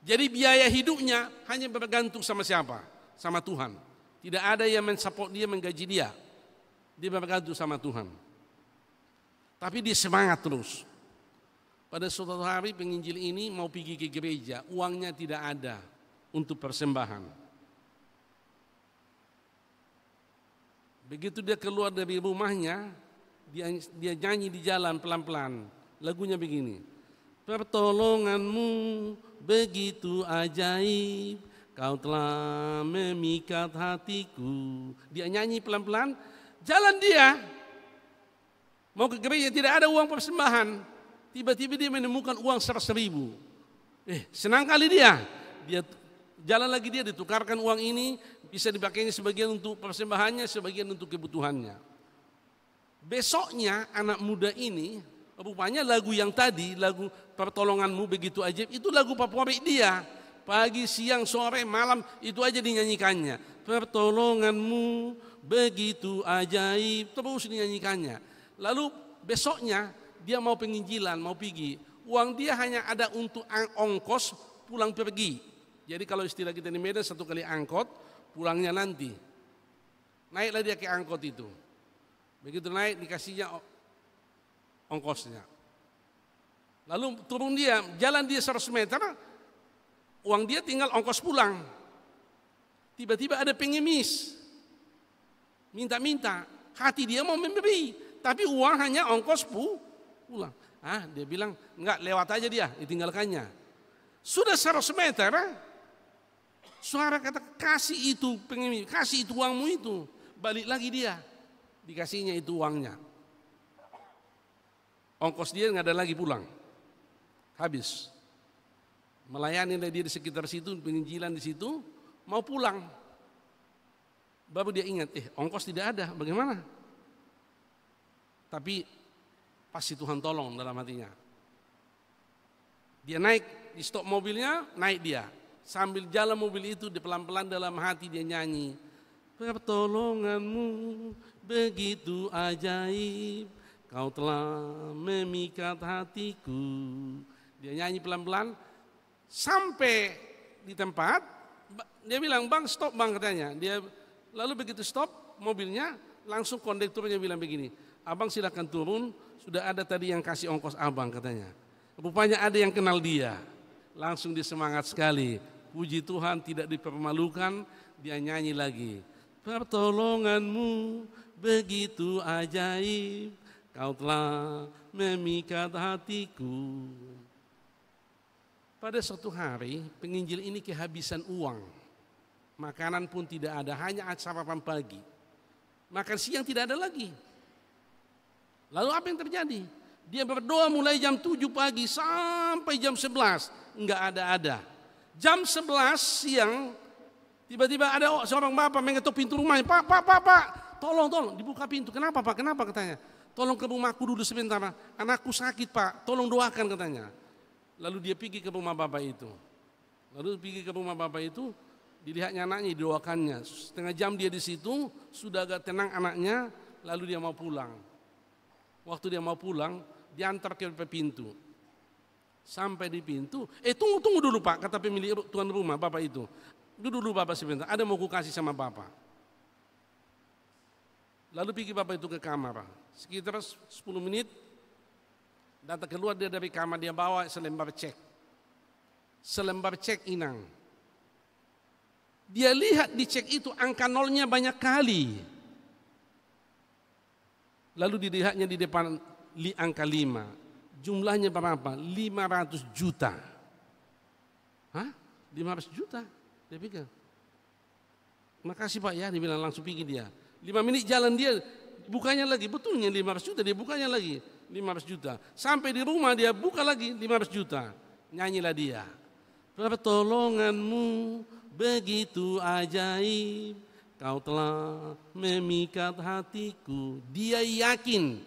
Jadi biaya hidupnya hanya bergantung sama siapa? Sama Tuhan. Tidak ada yang mensupport dia, menggaji dia. Dia bergantung sama Tuhan. Tapi dia semangat terus. Pada suatu hari penginjil ini mau pergi ke gereja, uangnya tidak ada untuk persembahan. Begitu dia keluar dari rumahnya, dia, dia nyanyi di jalan pelan-pelan. Lagunya begini, "Pertolonganmu begitu ajaib, kau telah memikat hatiku." Dia nyanyi pelan-pelan, jalan dia. Mau ke gereja, tidak ada uang persembahan. Tiba-tiba dia menemukan uang seratus ribu. Eh, senang kali dia. Dia t-, jalan lagi dia, ditukarkan uang ini, bisa dipakainya sebagian untuk persembahannya, sebagian untuk kebutuhannya. Besoknya anak muda ini, rupanya lagu yang tadi, lagu "Pertolonganmu begitu ajaib", itu lagu favorit dia. Pagi, siang, sore, malam, itu aja dinyanyikannya. "Pertolonganmu begitu ajaib", terus dinyanyikannya. Lalu besoknya dia mau penginjilan, mau pergi. Uang dia hanya ada untuk ang-, ongkos pulang pergi. Jadi kalau istilah kita di Medan, satu kali angkot, pulangnya nanti. Naiklah dia ke angkot itu. Begitu naik, dikasihnya o-, ongkosnya. Lalu turun dia, jalan dia seratus meter, uang dia tinggal ongkos pulang. Tiba-tiba ada pengemis. Minta-minta, hati dia mau memberi, tapi uang hanya ongkos pu-, pulang. Ah, dia bilang, "Enggak, lewat aja dia," ditinggalkannya. Sudah seratus meter, suara kata, "Kasih itu pengemis, kasih itu uangmu itu." Balik lagi dia, dikasihnya itu uangnya. Ongkos dia nggak ada lagi pulang. Habis. Melayani lah dia di sekitar situ, penginjilan di situ, mau pulang. Baru dia ingat, "Eh, ongkos tidak ada, bagaimana?" Tapi pasti Tuhan tolong dalam hatinya. Dia naik, di stop mobilnya, naik dia. Sambil jalan mobil itu, dia pelan-pelan dalam hati dia nyanyi, "Pertolonganmu begitu ajaib, kau telah memikat hatiku." Dia nyanyi pelan-pelan, sampai di tempat, ba-, dia bilang, "Bang, stop, Bang," katanya. Dia, lalu begitu stop mobilnya, langsung kondekturnya bilang begini, "Abang, silakan turun, sudah ada tadi yang kasih ongkos Abang," katanya. Rupanya ada yang kenal dia. Langsung dia semangat sekali. Puji Tuhan, tidak dipermalukan, dia nyanyi lagi. "Pertolongan-Mu begitu ajaib, Kau telah memikat hatiku." Pada suatu hari, penginjil ini kehabisan uang. Makanan pun tidak ada, hanya sarapan pagi. Makan siang tidak ada lagi. Lalu apa yang terjadi? Dia berdoa mulai jam tujuh pagi sampai jam sebelas, nggak ada-ada. Jam sebelas siang, tiba-tiba ada o-, seorang bapak mengetok pintu rumahnya, "Pak, Pak, Pak, Pak, tolong, tolong." Dibuka pintu. "Kenapa, Pak? Kenapa?" katanya. "Tolong ke rumahku dulu sebentar, anakku sakit, Pak, tolong doakan," katanya. Lalu dia pergi ke rumah bapak itu. Lalu pergi ke rumah bapak itu, dilihatnya anaknya, didoakannya. Setengah jam dia di situ, sudah agak tenang anaknya, lalu dia mau pulang. Waktu dia mau pulang, diantar ke pintu. Sampai di pintu, "Eh, tunggu, tunggu dulu, Pak," kata pemilik ru-, tuan rumah, bapak itu. "Duduk dulu, Bapak, sebentar, ada mau kukasih sama Bapak." Lalu pergi bapak itu ke kamar. Sekitar sepuluh menit, datang keluar dia dari kamar, dia bawa selembar cek. Selembar cek, Inang. Dia lihat di cek itu angka nolnya banyak kali. Lalu dilihatnya di depan li-, angka lima. Jumlahnya berapa? Lima ratus juta. "Hah? Lima ratus juta?" Dia pikir. "Makasih, Pak, ya," dia bilang, langsung pergi dia. Lima menit jalan dia, bukanya lagi. Betulnya lima ratus juta, dia bukanya lagi. Lima ratus juta. Sampai di rumah dia buka lagi, lima ratus juta. Nyanyilah dia. "Pertolongan-Mu begitu ajaib, Kau telah memikat hatiku." Dia yakin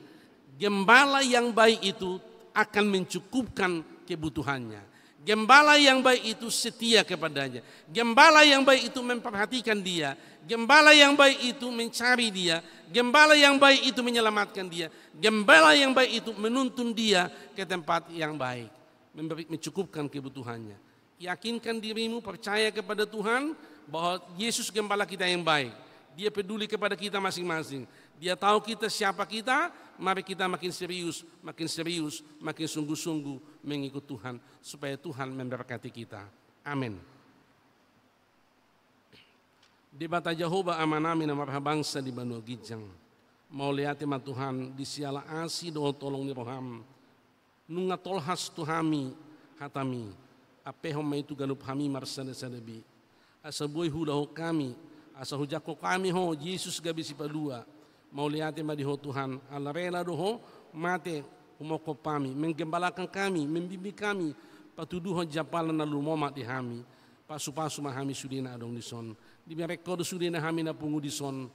gembala yang baik itu akan mencukupkan kebutuhannya. Gembala yang baik itu setia kepadanya. Gembala yang baik itu memperhatikan dia. Gembala yang baik itu mencari dia. Gembala yang baik itu menyelamatkan dia. Gembala yang baik itu menuntun dia ke tempat yang baik. Memberi, mencukupkan kebutuhannya. Yakinkan dirimu, percaya kepada Tuhan bahwa Yesus gembala kita yang baik. Dia peduli kepada kita masing-masing. Dia tahu kita, siapa kita. Mari kita makin serius, makin serius, makin sungguh-sungguh mengikut Tuhan, supaya Tuhan memberkati kita. Amin. Debata Jahowa, Amanami na marhabangsa di banua ginjang, mauliate ma Tuhan di siala asi dohot holong ni roham. Nunga tolhas tu hami hatami, ampehon ma i tu ganup hami marsada-sada be. Asa boi huulahon hami, asa hujangkon hami Ho, Jesus gabe Sipalua. Mauliate ma di Ho Tuhan, ala rela do Ho mate humophop hami, menggembalakan hami, membimbing hami, patuduhon jampalan na lumomak di hami. Pasu-pasu ma hami sude na adong dison. Dibereng Ho do sude na hami na pungu dison.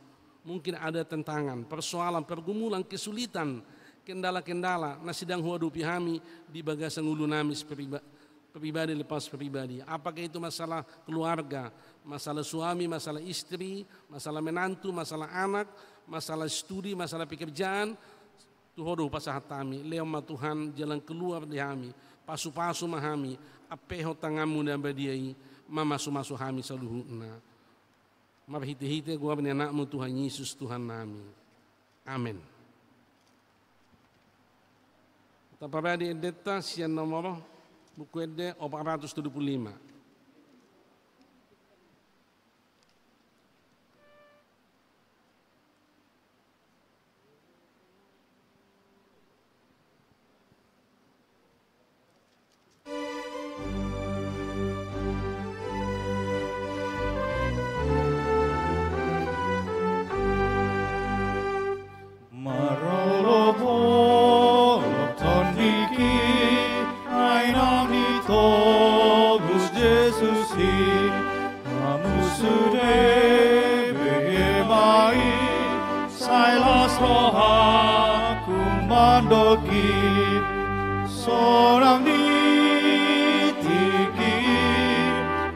Mungkin ada tantangan, persoalan, pergumulan, kesulitan, kendala-kendala na sedang huadopi hami di bagasan ulu nami sepriba-, pribadi lepas pribadi. Apakah itu masalah keluarga, masalah suami, masalah istri, masalah menantu, masalah anak, masalah studi, masalah pekerjaan, tu Ho do hupasahat hami. Lehon ma Tuhan jalan keluar di hami, pasu-pasu ma hami, ampehon tanganmu na badia i mamasu-masu hami saluhutna. Marhite-hite goar ni Anakmu Tuhan Yesus Tuhan nami. Amen. Taparade endenta sian nomor Buku Ende opat ratus tujuh puluh lima. Marolop-olop Tondik i, ai naung ditobus Jesus i, namun sude behe ma i, sai las rohangku mandok i. Sonang di tingki i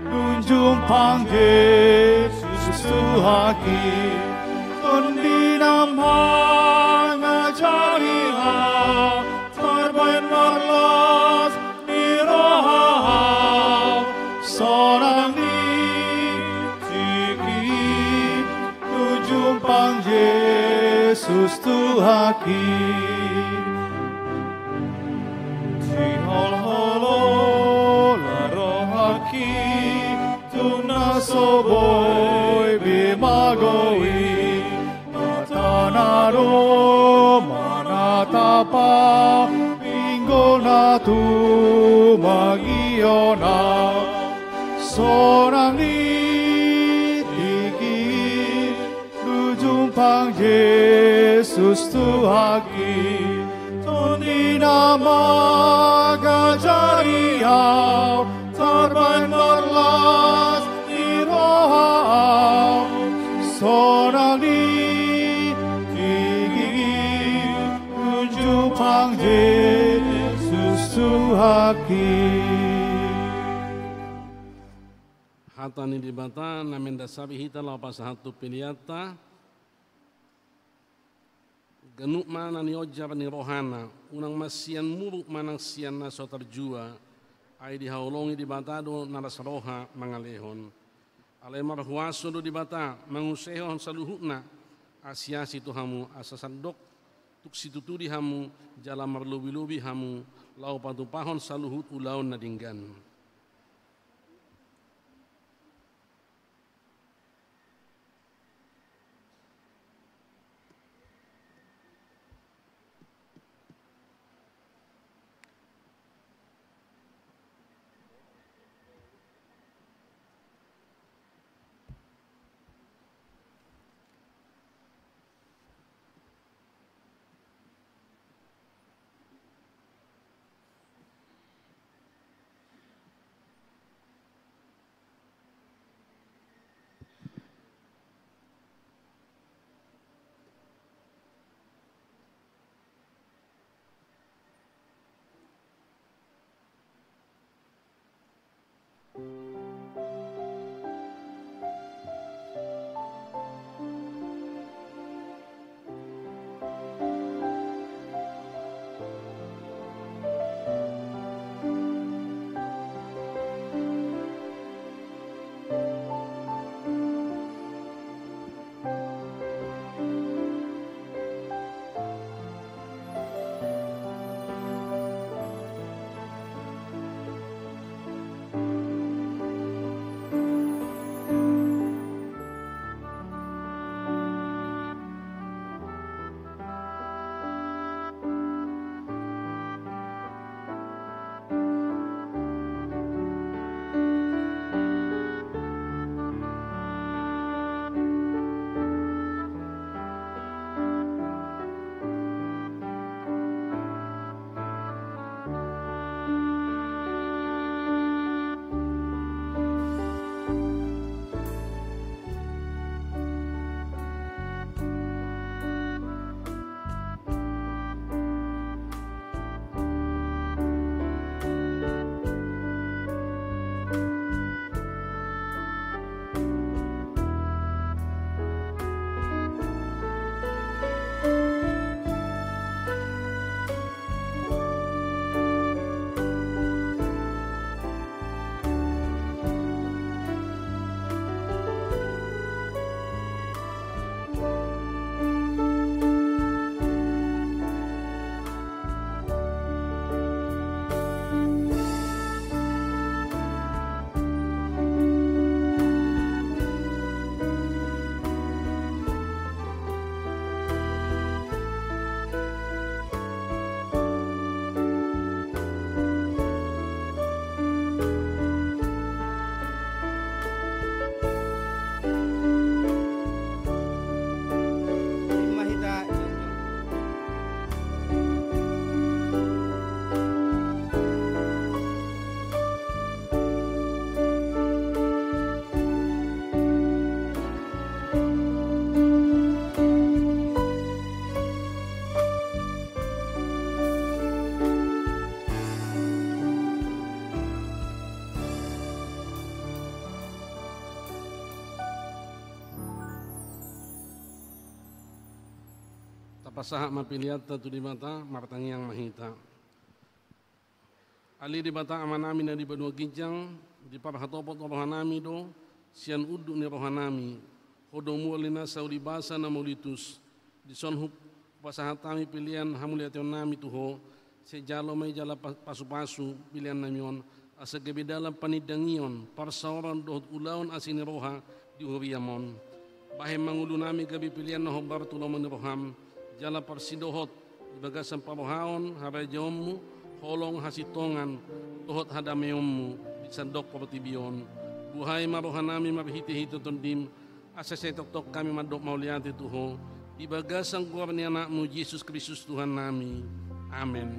dung jumpang Jesus Tuhanki, Tondi na mangajari ahu, tarbaen marlas ni Tumangihon ahu sonang ni tingki, dung jumpang Jesus Tuhanki. Tondi na mangajari ahu, tarbaen marlas ni roha ahu, sonang ni tingki, dung jumpang Jesus Tuhanki. Hata ni Debata na mandasari hita laho pasahat tu peleanta. Ganup ma na niojar ni rohana, unang ma sian muruk manang sian na so tarjua, ai dihaholongi Debata do na las roha mangalehon. Alai marhuaso do Debata mangusehon saluhutna asiasi tu hamu, asa sandok tung situtu di hamu jala marlobilobi hamu laho patupahon saluhut ulaon na denggan. Tapasahat ma peleanta tu Debata, martangiang ma hita. Ale Debata Amanami na di banua ginjang, diparhatopot rohanami do sian unduk ni rohanami Ho do mual ni nasa ulibasa na mauliutus. Dison hupasahat hami pelean hamauliateonnami tu Ho. Sai jalo ma i jala pa-, pasupasu peleannami on, asa gabe dalan panindangion, parsaoran dohot ulaon asi ni roha di huriam on. Bahen ma ngolunami gabe pelean na hombar tu lomo ni roham, jala parsidohot di bagasan parrohaon harajaonmu, holong hasintongan dohot hadameonmu di sandok portibi on. Buhai ma rohanami marhitehite Tondim, asa sai tongtong hami mandok mauliate tu Ho, di bagasan goar ni Anakmu Jesus Kristus Tuhannami. Amen.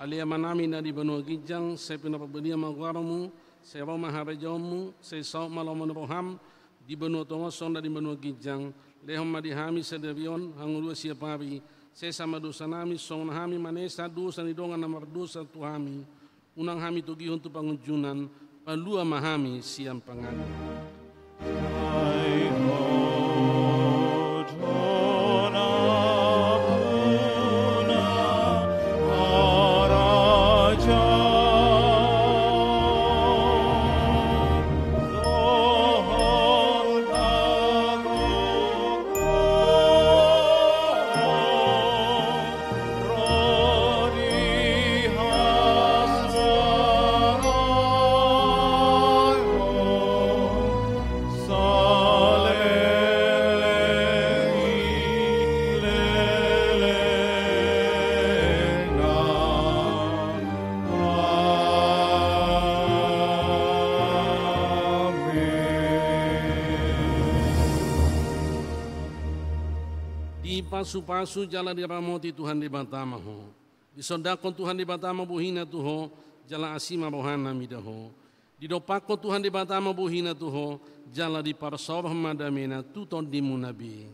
Ale Amanami na di banua ginjang, sai pinarbadia ma goarmu, sai ro ma harajaonmu, sai saut ma lomo ni roham, di banua tonga on songon na di banua ginjang. Lehon ma di hami sadari on hangoluan siapari, sesa ma dosanami songon hami manesa dosa ni dongan na mardosa tu hami. Unang hami togihon tu pangunjunan, palua ma hami sian pangago. Dipasupasu jala diramoti Tuhan Debata ma ho. Disondangkon Tuhan Debata ma bohina tu ho, jala asi ma rohana mida ho. Didompakkon Tuhan Debata ma bohina tu ho, jala diparsaorhon ma damena tu tondimuna be.